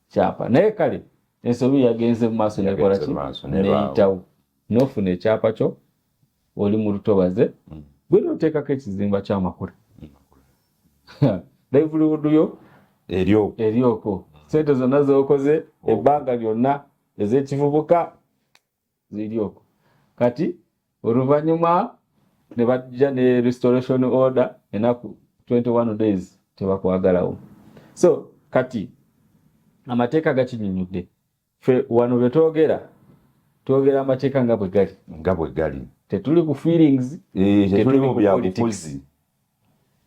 kyapa. Naye kale ensobi yagenze mu maaso nekola ki, neyitawo, nofuna ekyapa kyo, oli mu lutobaze, gwe noteekako ekizimba kyamakula, livelihood yo eryoko, sente zonna zokoze ebbanga lyonna ez'ekivubuka ziri okwo. Kati oluvannyuma ne bajja ne restoration order, enaku 21 days tebakwagalawo. So kati amateeka gakinyunyudde. Ffe wano bwe twogera, twogera amateeka nga bwe gali. Nga bwe gali. Tetuli ku feelings. Tetuli mu byabufuzi.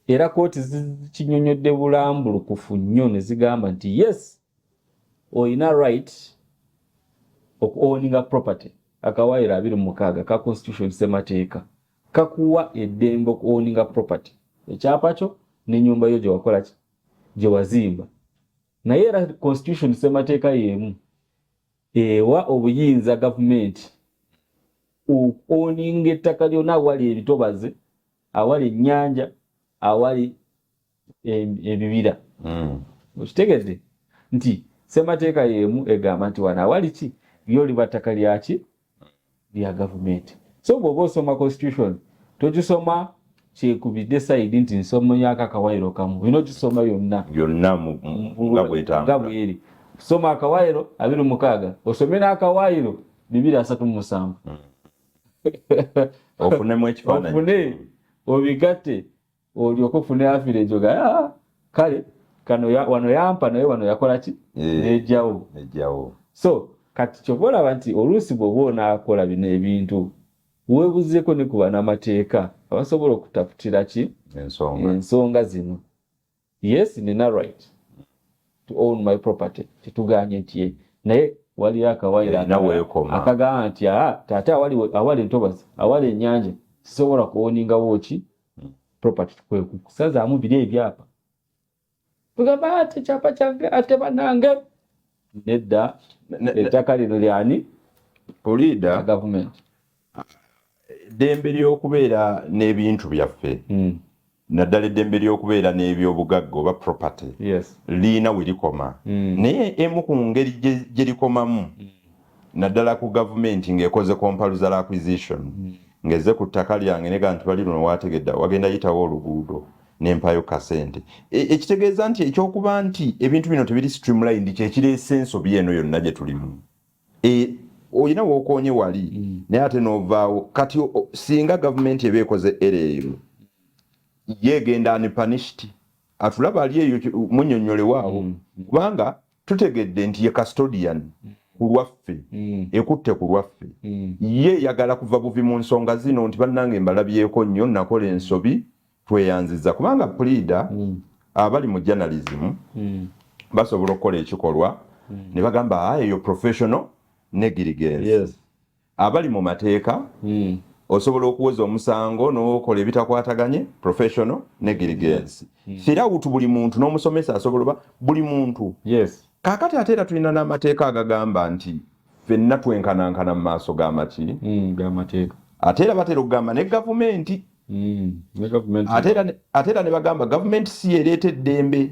Era kooti zikinyonyodde bulambulukufu nnyo ne zigamba nti yes, oyina right okuowninga property. Akawaayiro 26 ka constitution, semateeka, kakuwa eddembe okuowninga property, ekyapa kyo n'ennyumba yo gye wakola ki, gye wazimba. Naye era constitution, semateeka y'emu, ewa obuyinza gavumenti okuowninga ettaka lyonna awali ebitobaze, awali ennyanja, awali ebibira. Okitegedde nti semateeka y'emu egamba nti wano awali ki lyo liba ttaka lyaki, lya gavumenti. So bw'oba osoma constitution, togisoma kyekubidde side nti nsomyako akawaayiro kamu, olina ogisoma yonna. Yonna nga bwetambula. Nga bweri. Soma akawaayiro 26, osome n'akawaayiro 237. Ofunemu ekifaananyi. Ofune obigatte, olyoke ofune average oga, "Ah, kale kano ya, wano yampa, naye wano yakola ki?" Nejjawo. Nejjawo. So kati kyova olaba nti oluusi bw'oba onaakola bino ebintu, weebuzeeko ne ku banamateeka abasobola okutaputira ki ensonga. Ensonga zino. Yes, nina right. to own my property. Tetuganye nti ye, naye waliyo akawayiro Erina weekoma. akagamba nti aa taate awali entobazi, awali ennyanja, sisobola kuowningawo ki property. Kwe kusazaamu biri ebyapa, tugamba ate kyapa kyange, ate banange nedda, ettaka lino lyani? Puliida, gavumenti. Eddembe ly'okubeera n'ebintu byaffe, naddala eddembe ly'okubeera n'ebyobugagga oba property, liina we likoma. Naye emu ku ngeri gye likomamu, naddala ku gavumenti ng'ekoze compulsory acquisition, ng'ezze ku ttaka lyange nega nti bali luno wategedde wagenda yitawo oluguudo, nempayo kasente. Ekitegeeza nti ekyokuba nti ebintu bino tebiri streamlined kyekireese ensobi eno yonna gye tulimu. Olina wookoonye wali, naye ate n'ovaawo. Kati singa gavumenti eba ekoze era eyo, ye egenda unpunished? Atulaba ali eyo, munnyonnyolewaawo, kubanga tutegedde nti ye custodian ku lwaffe, ekutte ku lwaffe. Ye eyagala kuva buvi mu nsonga zino nti bannange mbalabyeko nnyo, nakola ensobi, tweyanziza. Kubanga puliida, abali mu journalism basobola okukola ekikolwa ne bagamba, "Ah, eyo professional negligence." Abali mu mateeka, osobola okuwoza omusango n'okola ebitakwataganye, professional negligence. Throughout buli muntu n'omusomesa asobola oba buli muntu. Kaakati ate era tulina n'amateeka agagamba nti ffenna twenkanankana mu maaso g'amaki? G'amateeka. Ate era batera okugamba ne gavumenti. Ne gavumenti. Ate era ne bagamba gavumenti si yereeta eddembe,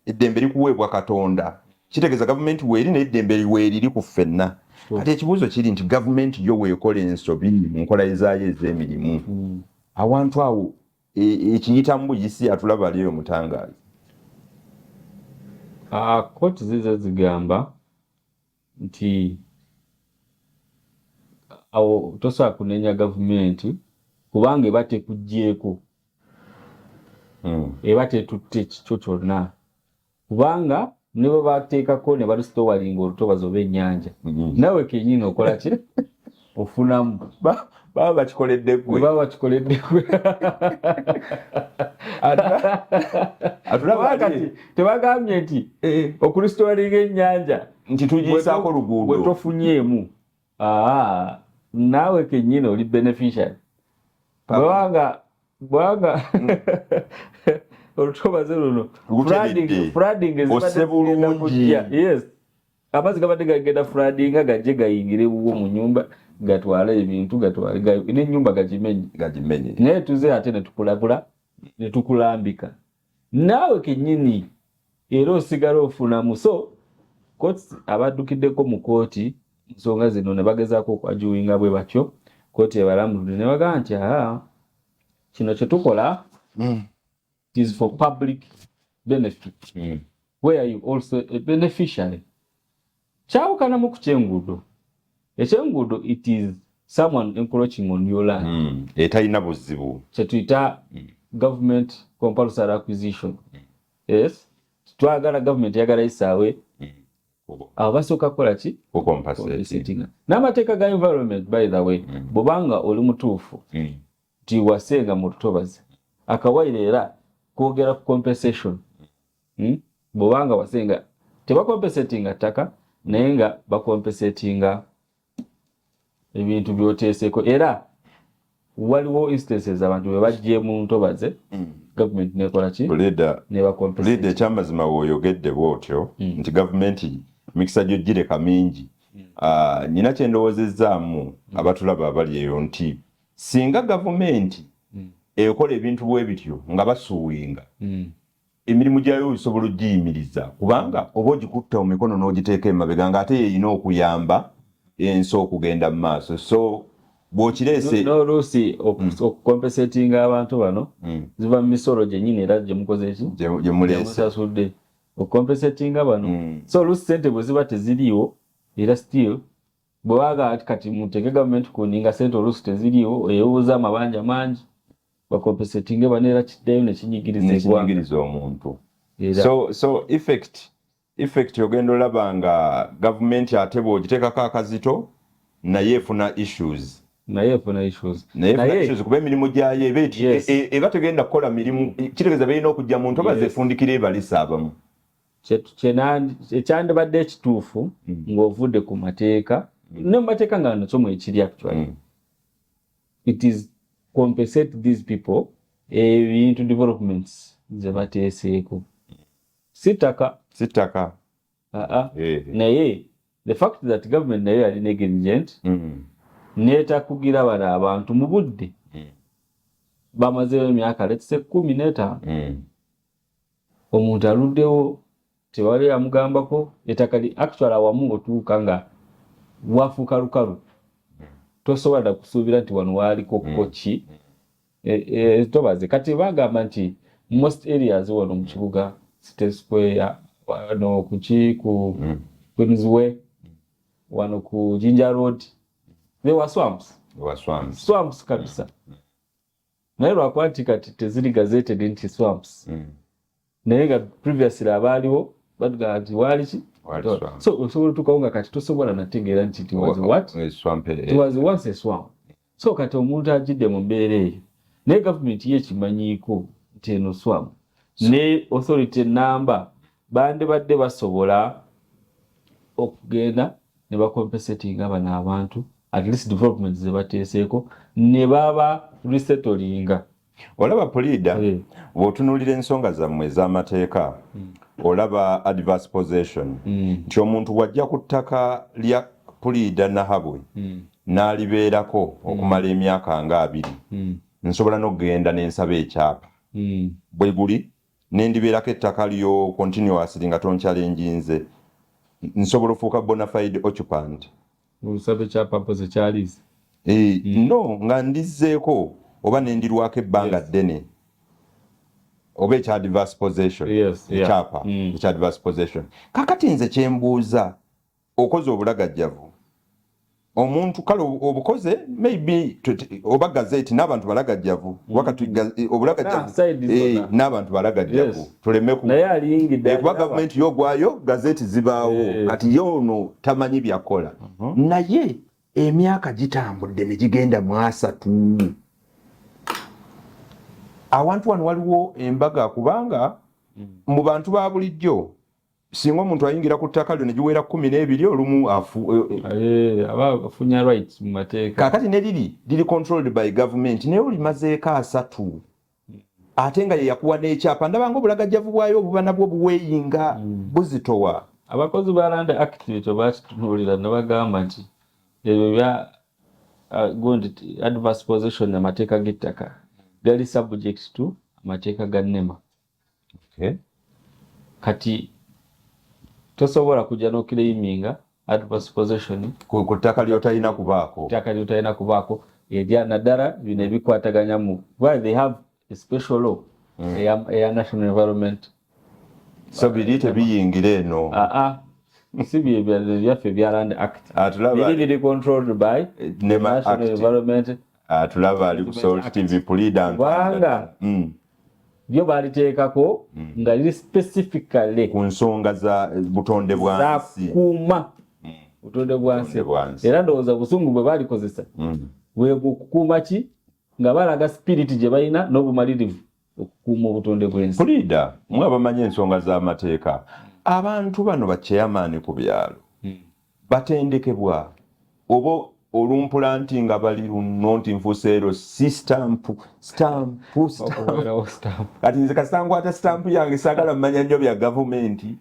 eddembe likuweebwa Katonda. Kitegeeza gavumenti weeri, naye eddembe weeriri ku ffenna. Kati ekibuuzo kiri nti gavumenti yo weekola ensobi mu nkola zaayo ez'emirimu, awantu awo ekiyitamu buyisi? Atulaba ali eyo mutangaazi. Ah, kooti zize zigamba nti awo tosobola kunenya gavumenti kubanga eba tekuggyeeko, eba tetutte kikyo kyonna, kubanga ne bwe bateekako ne barestoringa olutobazi oba ennyanja, naawe kenyini okola ki? Ofunamu. Baba bakikoledde ggwe. Baba bakikoledde gwe. Atulaba Kuba kati tebagambye nti okurestoringa ennyanja nti tugiyisaako bwe luguudo. Tofunyeemu, aa, naawe kenyini oli beneficiary, bwanga olutobazi luno Luteredde. Flooding ezibadde Osse zigenda bulungi. kujja, yes, amazzi gabadde gagenda floodinga gajje gayingire wuwo mu nyumba, gatwale ebintu, gatwale n'ennyumba gagimenye. Gagimenye. Naye tuze ate netukulabula netukulambika, naawe kenyini era osigala ofunamu. So courts, abaddukiddeko mu kooti nsonga zino ne bagezaako okuarguinga bwe batyo, kooti ebalamuludde ne bagamba nti aa, kino kye tukola is for public benefit, where you also a beneficiary. Kyawukanamu ku kyenguudo. Ekyenguudo, it is someone encroaching on your land, Etalina buzibu. Kyetuyita government compulsory acquisition. Yes, twagala government yagala isaawe, abo basooka kukola ki? Kucompensating. Compensating. N'amateeka ga environment, by the way, bwobanga oli mutuufu nti wasenga mu lutobazi, akawaire era kwogera ku compensation. Bwobanga wasenga, tebacompensatinga ttaka, naye nga bacompensatinga ebintu byoteeseko. Era waliwo instances abantu bwe bajje mu ntobaze, government nekola ki? Leader, Nebacompensate. Ekyamazima bw'oyogedde bw'otyo nti gavumenti emikisa gyo gireka mingi. Ah, nyina kye ndowozezzaamu abatulaba abali eyo nti singa gavumenti ekola ebintu bwe bityo nga basuinga, emirimu gyayo osobola ogiyimiriza, kubanga oba ogikutta mu mikono n'ogiteeka emabega ng'ate yeeyina okuyamba ensi okugenda mu maaso. So bw'okireese N'oluusi okucompensatinga abantu bano ziva mu misolo gyennyini era gye mukoze ki? Gye muleese. Gyemusasudde okucompensatinga bano. So oluusi sente bwe ziba teziriiwo, era still bwe baga kati muteeke gavumenti ku ninga, sente oluusi teziriiwo, eyewoza amabanja mangi, bacompensatinge bano, era kiddayo nekinyigiriza eggwanga. Nekinyigiriza omuntu. Era So effect ogenda olaba nga gavumenti ate bw'ogiteekako akazito naye efuna issues. Naye efuna issues. Naye efuna issues kuba emirimu gyayo eba eti eba tegenda kukola mirimu. Kitegeeza berina okujja mu ntobazi efundikira ebalisa abamu. Ekyandibadde ekituufu ng'ovudde ku mateeka, ne mu mateeka nga nakyo mwekiri actually, it is compensate these people ebintu developments ze bateeseeko, si ttaka. Si ttaka. Aa, naye the fact that government nayo yali negligent netakugira bano abantu mu budde, bamazeeyo emyaka, let's say, 15. Omuntu aluddewo, tewali amugambako ettaka actually awamu otuuka nga wafuuka lukalu, tosobola dda kusuubira nti wano waaliko koki. Tobaze kati bagamba nti most areas wano mu kibuga, City Square wano kuki, ku Queensway wano ku Jinja Road, they were swamps. Wa swamps. Swamps kabisa, naye lwakuba nti kati teziri gazetted nti swamps, naye nga previously abaaliwo batugamba nti waali ki. Waali swamp. So osobola otuukawo nga kati tosobola nategeera nti it was what? Swamp. It was once a swamp. So kati omuntu agidde mu mbeera eyo, naye gavumenti ye ekimanyiiko nti eno swamp, ne authority namba bandibadde basobola okugenda ne bacompensatinga bano abantu, at least development ze bateeseeko, ne baba resettlinga. Olaba puliida, bw'otunuulira ensonga zammwe ez'amateeka, olaba adverse possession, nti omuntu bw'ajja ku ttaka lya puliida Nahabwe n'alibeerako okumala emyaka nga 20, nsobola n'okugenda n'ensaba ekyapa bwe guli nendibeerako ettaka lyo continuously nga tonchallenginze, nsobola ofuuka bona fide occupant. Olusaba ekyapa mpozi ekyaliisi. No nga ndizzeeko oba nendirwako ebbanga ddene, oba ekya adverse possession, ekyapa ekya adverse possession. Kakati nze kyembuuza, okoze obulagajjavu omuntu, kale obukoze maybe oba gazette n'abantu balagajjavu wakati obulagajjavu. Ah, side zonna. N'abantu balagajjavu. Tuleme ku Naye aliyingidde. Kuba gavumenti yogwayo gazeti zibaawo. Kati ye ono tamanyi byakola, naye emyaka gitambudde ne gigenda mu 30. Awantu wano waliwo embaga, kubanga mu bantu ba bulijjo singa omuntu ayingira ku ttaka lyo ne giwera 12 olumu afu Aba afunya rights mu mateeka. Kaakati ne liri liri controlled by government, naye olimazeeko 30 ate nga ye yakuwa n'ekyapa, ndaba nga obulagajjavu bwayo obuba nabwo buweeyinga buzitowa. Abakozi ba Land Act ekyo bakitunuulira ne bagamba nti ebyo bya gundi adverse possession, amateeka g'ettaka gali subject to amateeka ga NEMA. Kati tosobola kujja n'oclaiminga adverse possession ku ttaka lyotalina kubaako. Ttaka lyotalina kubaako erya naddala bino ebikwataganya mu, well, they have a special law eya national environment. So biri tebiyingira eno. Aa, si byaffe bya Land Act. Atulaba biri biri controlled by NEMA National Act. Environment Atulaba ali ku Salt TV, Pulida. Kubanga byo baliteekako nga liri specifically ku nsonga za butonde bwa nsi. Zakuuma butonde bwa nsi. Butonde bwa nsi. Era ndowooza busungu bwe balikozesa bwe bukukuuma ki, nga balaga spirit gye balina n'obumalirivu okukuuma obutonde bw'ensi. Puliida, mwe abamanyi ensonga z'amateeka, abantu bano bachairman ku byalo batendekebwa oba olumpula nti nga bali luno nti nfuuse ero si stamp stamp stamp? Okubeerawo stamp. Kati nze kasita nkwata stamp yange, saagala mmanya nnyo bya gavumenti.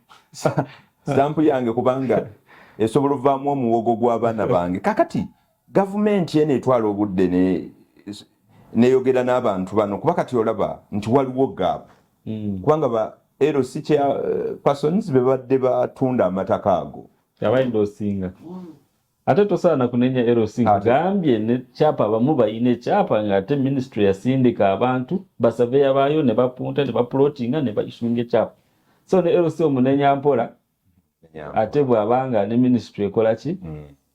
Stamp yange kubanga esobola ovaamu omuwogo gw'abaana bange. Kakati gavumenti eno etwala obudde neyogera n'abantu bano, kuba kati olaba nti waliwo gap, kubanga ba LC chair persons be badde batunda amataka ago. Abayinza osinga ate tosaana kunenya LC. Gambye ne kyapa, abamu bayina ekyapa ng'ate ministry yasindika abantu basaveya baayo ne bapunta ne baplotinga ne baissuinga ekyapa. So ne LC omunenya mpola, ate bw'abanga ne ministry ekola ki.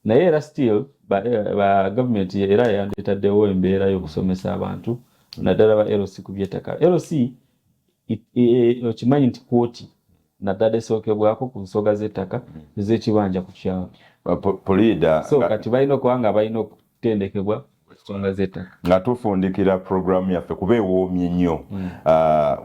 Naye era still ba government era yandetaddewo embeera y'okusomesa abantu naddala ba LC ku by'ettaka. LC okimanyi nti kooti naddala esookebwako ku nsonga z'ettaka ez'ekibanja ku kyalo. Puliida. So kati balina okuba nga balina okutendekebwa. Nsonga z'ettaka. Nga tufundikira puroguramu yaffe kuba ewoomye nnyo,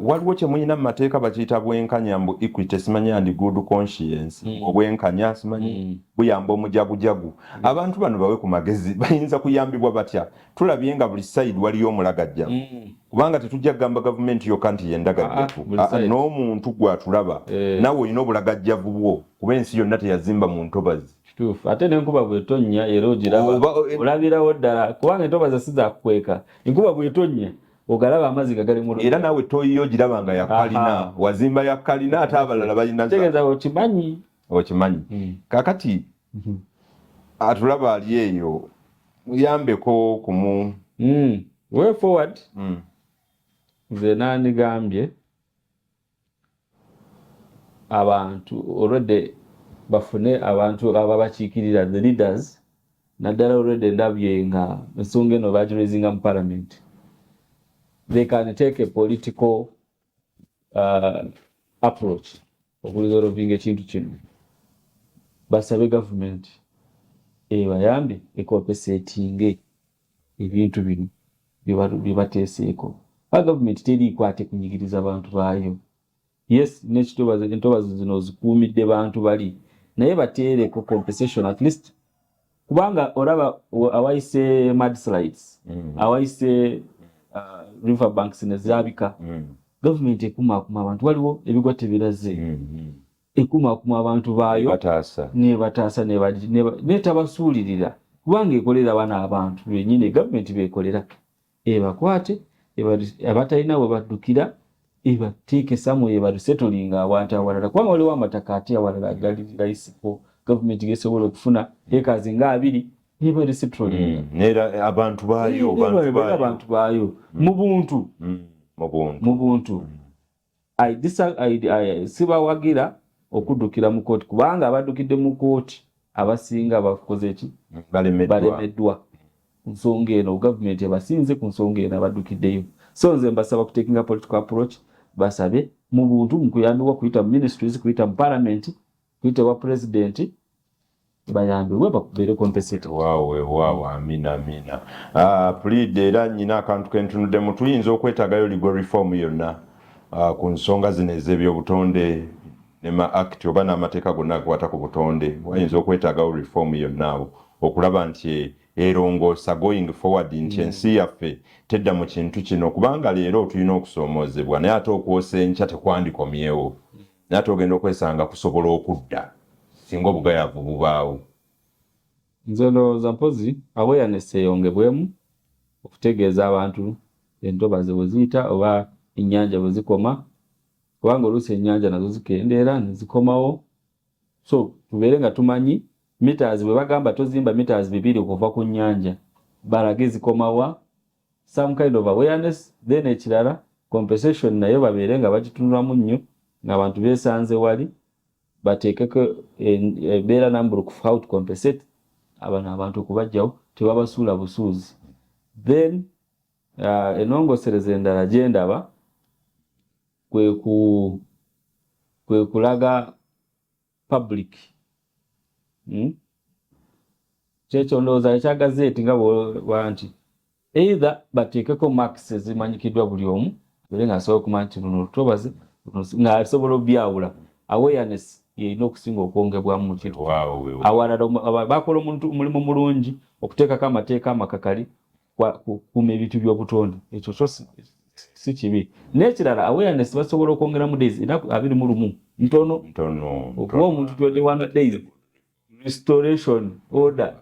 waliwo kye muyina mu mateeka bakiyita bwenkanya, mbu equity, simanyi, and good conscience. Obwenkanya simanyi buyamba omujagujagu. Abantu bano bawe ku magezi, bayinza kuyambibwa batya? Tulabye nga buli side waliyo omulagajjavu, kubanga tetujja kugamba gavumenti yokka nti yendagajjavu. Ah, ah, n'omuntu gwatulaba, naawe olina obulagajjavu bwo, kuba ensi yonna teyazimba mu ntobazi. Kituufu. Ate n'enkuba bw'etonnya era ogiraba, olabirawo ddala, kubanga entobazi si zakukweka. Enkuba bw'etonnya ogalaba amazzi nga gali mu. Era naawe toyiyo ogiraba nga yakalina, wazimba yakalina, ate abalala balina. Tegeeza okimanyi. Okimanyi. Kakati atulaba ali eyo, muyambeko kumu. Way forward, nze nandigambye abantu already bafune abantu ababakiikirira, the leaders naddala. Already ndabye nga ensonga eno bagiraisinga mu parliament. They can take a political approach okuresolvinga ekintu kino. Basabe government ebayambe ecompensatinge ebintu bino byebateeseeko. Ba gavumenti teriiko ate kunyigiriza bantu baayo. Yes, nekitobazi, entobazi zino zikuumidde bantu bali, naye bateereko compensation at least, kubanga olaba awayise mudslides, awayise river banks nezabika, gavumenti ekumaakuma abantu. Waliwo ebigwa tebiraze, ekumaakuma abantu baayo, nebataasa, netabasuulirira, kubanga ekolera bano abantu benyini. Gavumenti bekolera, ebakwate abatalina we baddukira, ebateeke somewhere, ebaresettlinga awantu awalala, kubanga waliwo amataka ate awalala agali layisiko gavumenti gesobola okufuna acres nga 20 nebaresettlinga. Nera abantu baayo. Abantu baayo mu buntu. Mu buntu. Mu buntu. Sibawagira okuddukira mu kooti, kubanga abaddukidde mu kooti abasinga bakoze ki? Balemeddwa ku nsonga eno. Gavumenti ebasinze ku nsonga eno abaddukiddeyo. So nze mbasaba kutakinga political approach, basabe mu buntu mu kuyambibwa kuyita mu ministries, kuyita mu parliament, kuyita wa president, bayambibwe babeere compensated. Waawe, amina, amina. Pulide, era nyina akantu kentunuddemu. Tuyinza okwetagayo legal reform yonna ku nsonga zino ez'ebyobutonde nema act oba n'amateeka gonna agakwata ku butonde? Wayinza okwetaagawo reform yonna awo okulaba nti erongoosa going forward, nti ensi yaffe tedda mu kintu kino? Kubanga leero tulina okusoomoozebwa, naye ate okwosa enkya tekwandikomyewo, naye ate ogenda okwesanga kusobola okudda singa obugayavu bubaawo. Nze ndowooza mpozi awareness eyongebwemu okutegeeza abantu entobazi bwe ziyita oba ennyanja bwe zikoma, kubanga oluusi ennyanja nazo zikendeera ne zikomawo. So tubeere nga tumanyi meters, bwe bagamba tozimba meters 2 okuva ku nnyanja, balage zikomawa, some kind of awareness. Then ekirala, compensation nayo babeere nga bagitunulamu nnyo, ng'abantu beesanze wali, bateekeko embeera nambulukufu how to compensate abano abantu okubajjawo, tebabasuula busuuzi. Then ennongosereza endala gye ndaba kwe kulaga public, Kyekyo ndowooza ekya gazette, nga bwoba nti either bateekeko marks ezimanyikiddwa buli omu abeere ng'asobola okumanya nti luno lutobazi, ng'asobola obyawula. Awareness yerina okusinga okwongebwamu mu kintu. Awalala bakola omulimu mulungi okuteekako amateeka amakakali kukuuma ebintu by'obutonde, ekyo kyo si kibi. N'ekirala, awareness basobola okwongeramu days. Ennaku 21 ntono okuwa omuntu 21 days restoration order.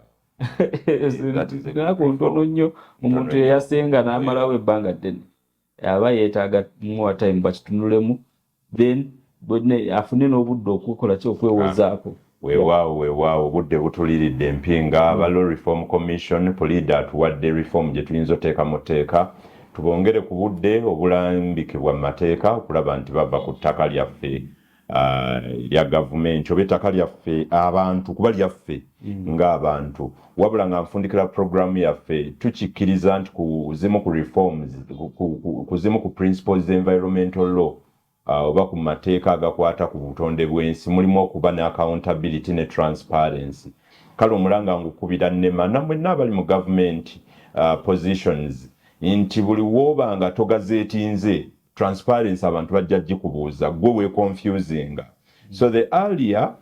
Ennaku ntono nnyo. Omuntu eyasenga n'amalawo ebbanga ddene aba yeetaaga more time. Bakitunulemu, then afune n'obudde okukola ki, okwewozaako. Weewaawo, weewaawo, obudde butuliridde empinga. Aba Law Reform Commission, puliida atuwadde reform gye tuyinza oteeka mu tteeka, tubongere ku budde obulambikibwa mu mateeka okulaba nti bava ku ttaka lyaffe lya gavumenti oba ettaka lyaffe abantu, kuba lyaffe ng'abantu. Wabula nga nfundikira puroguramu yaffe, tukikkiriza nti ku zimu ku reforms, ku zimu ku principles environmental law oba ku mateeka agakwata ku butonde bw'ensi, mulimu okuba ne accountability ne transparency. Kale omulanga ngukubira NEMA namwenna abali mu gavumenti. Positions nti buli wooba nga togazeetinze, transparency abantu bajja gikubuuza, gwe weconfusinga. So the earlier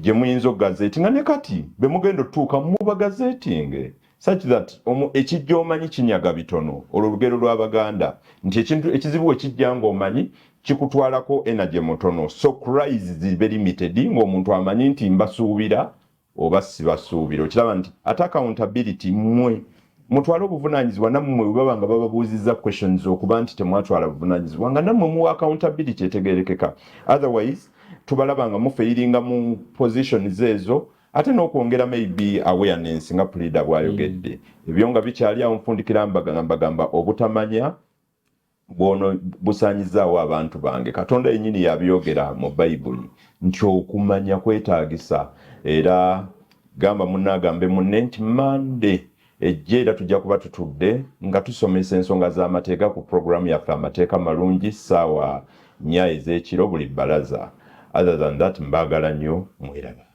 gye muyinza okugazeetinga, ne kati be mugenda otutuuka mubagazeetinge such that ekijja omanyi kinyaga bitono. Olwo olugero lw'Abaganda nti ekintu ekizibu we kijja ng'omanyi kikutwalako energy mutono. So cries zibe limited ng'omuntu amanyi nti mbasuubira oba sibasuubira. Okiraba nti ate accountability, mmwe mutwale obuvunaanyizibwa nammwe bwe baba nga bababuuzizza questions, okuba nti temwatwala buvunaanyizibwa nga nammwe muwa accountability etegerekeka. Otherwise tubalaba nga mufailinga mu positions ezo, ate n'okwongera maybe awareness nga leader bw'ayogedde. Ebyo nga bikyali awo, nfundikira mbagamba obutamanya bwono busaanyizaawo abantu bange. Katonda yennyini yabyogera mu Bayibuli nti okumanya kwetaagisa. Era gamba munne, munne nti Mande ejja era tujja kuba tutudde nga tusomesa ensonga z'amateeka ku puroguramu yaffe Amateeka Malungi, ssaawa 4 ez'ekiro buli Bbalaza. Other than that, mbaagala nnyo, mweraba.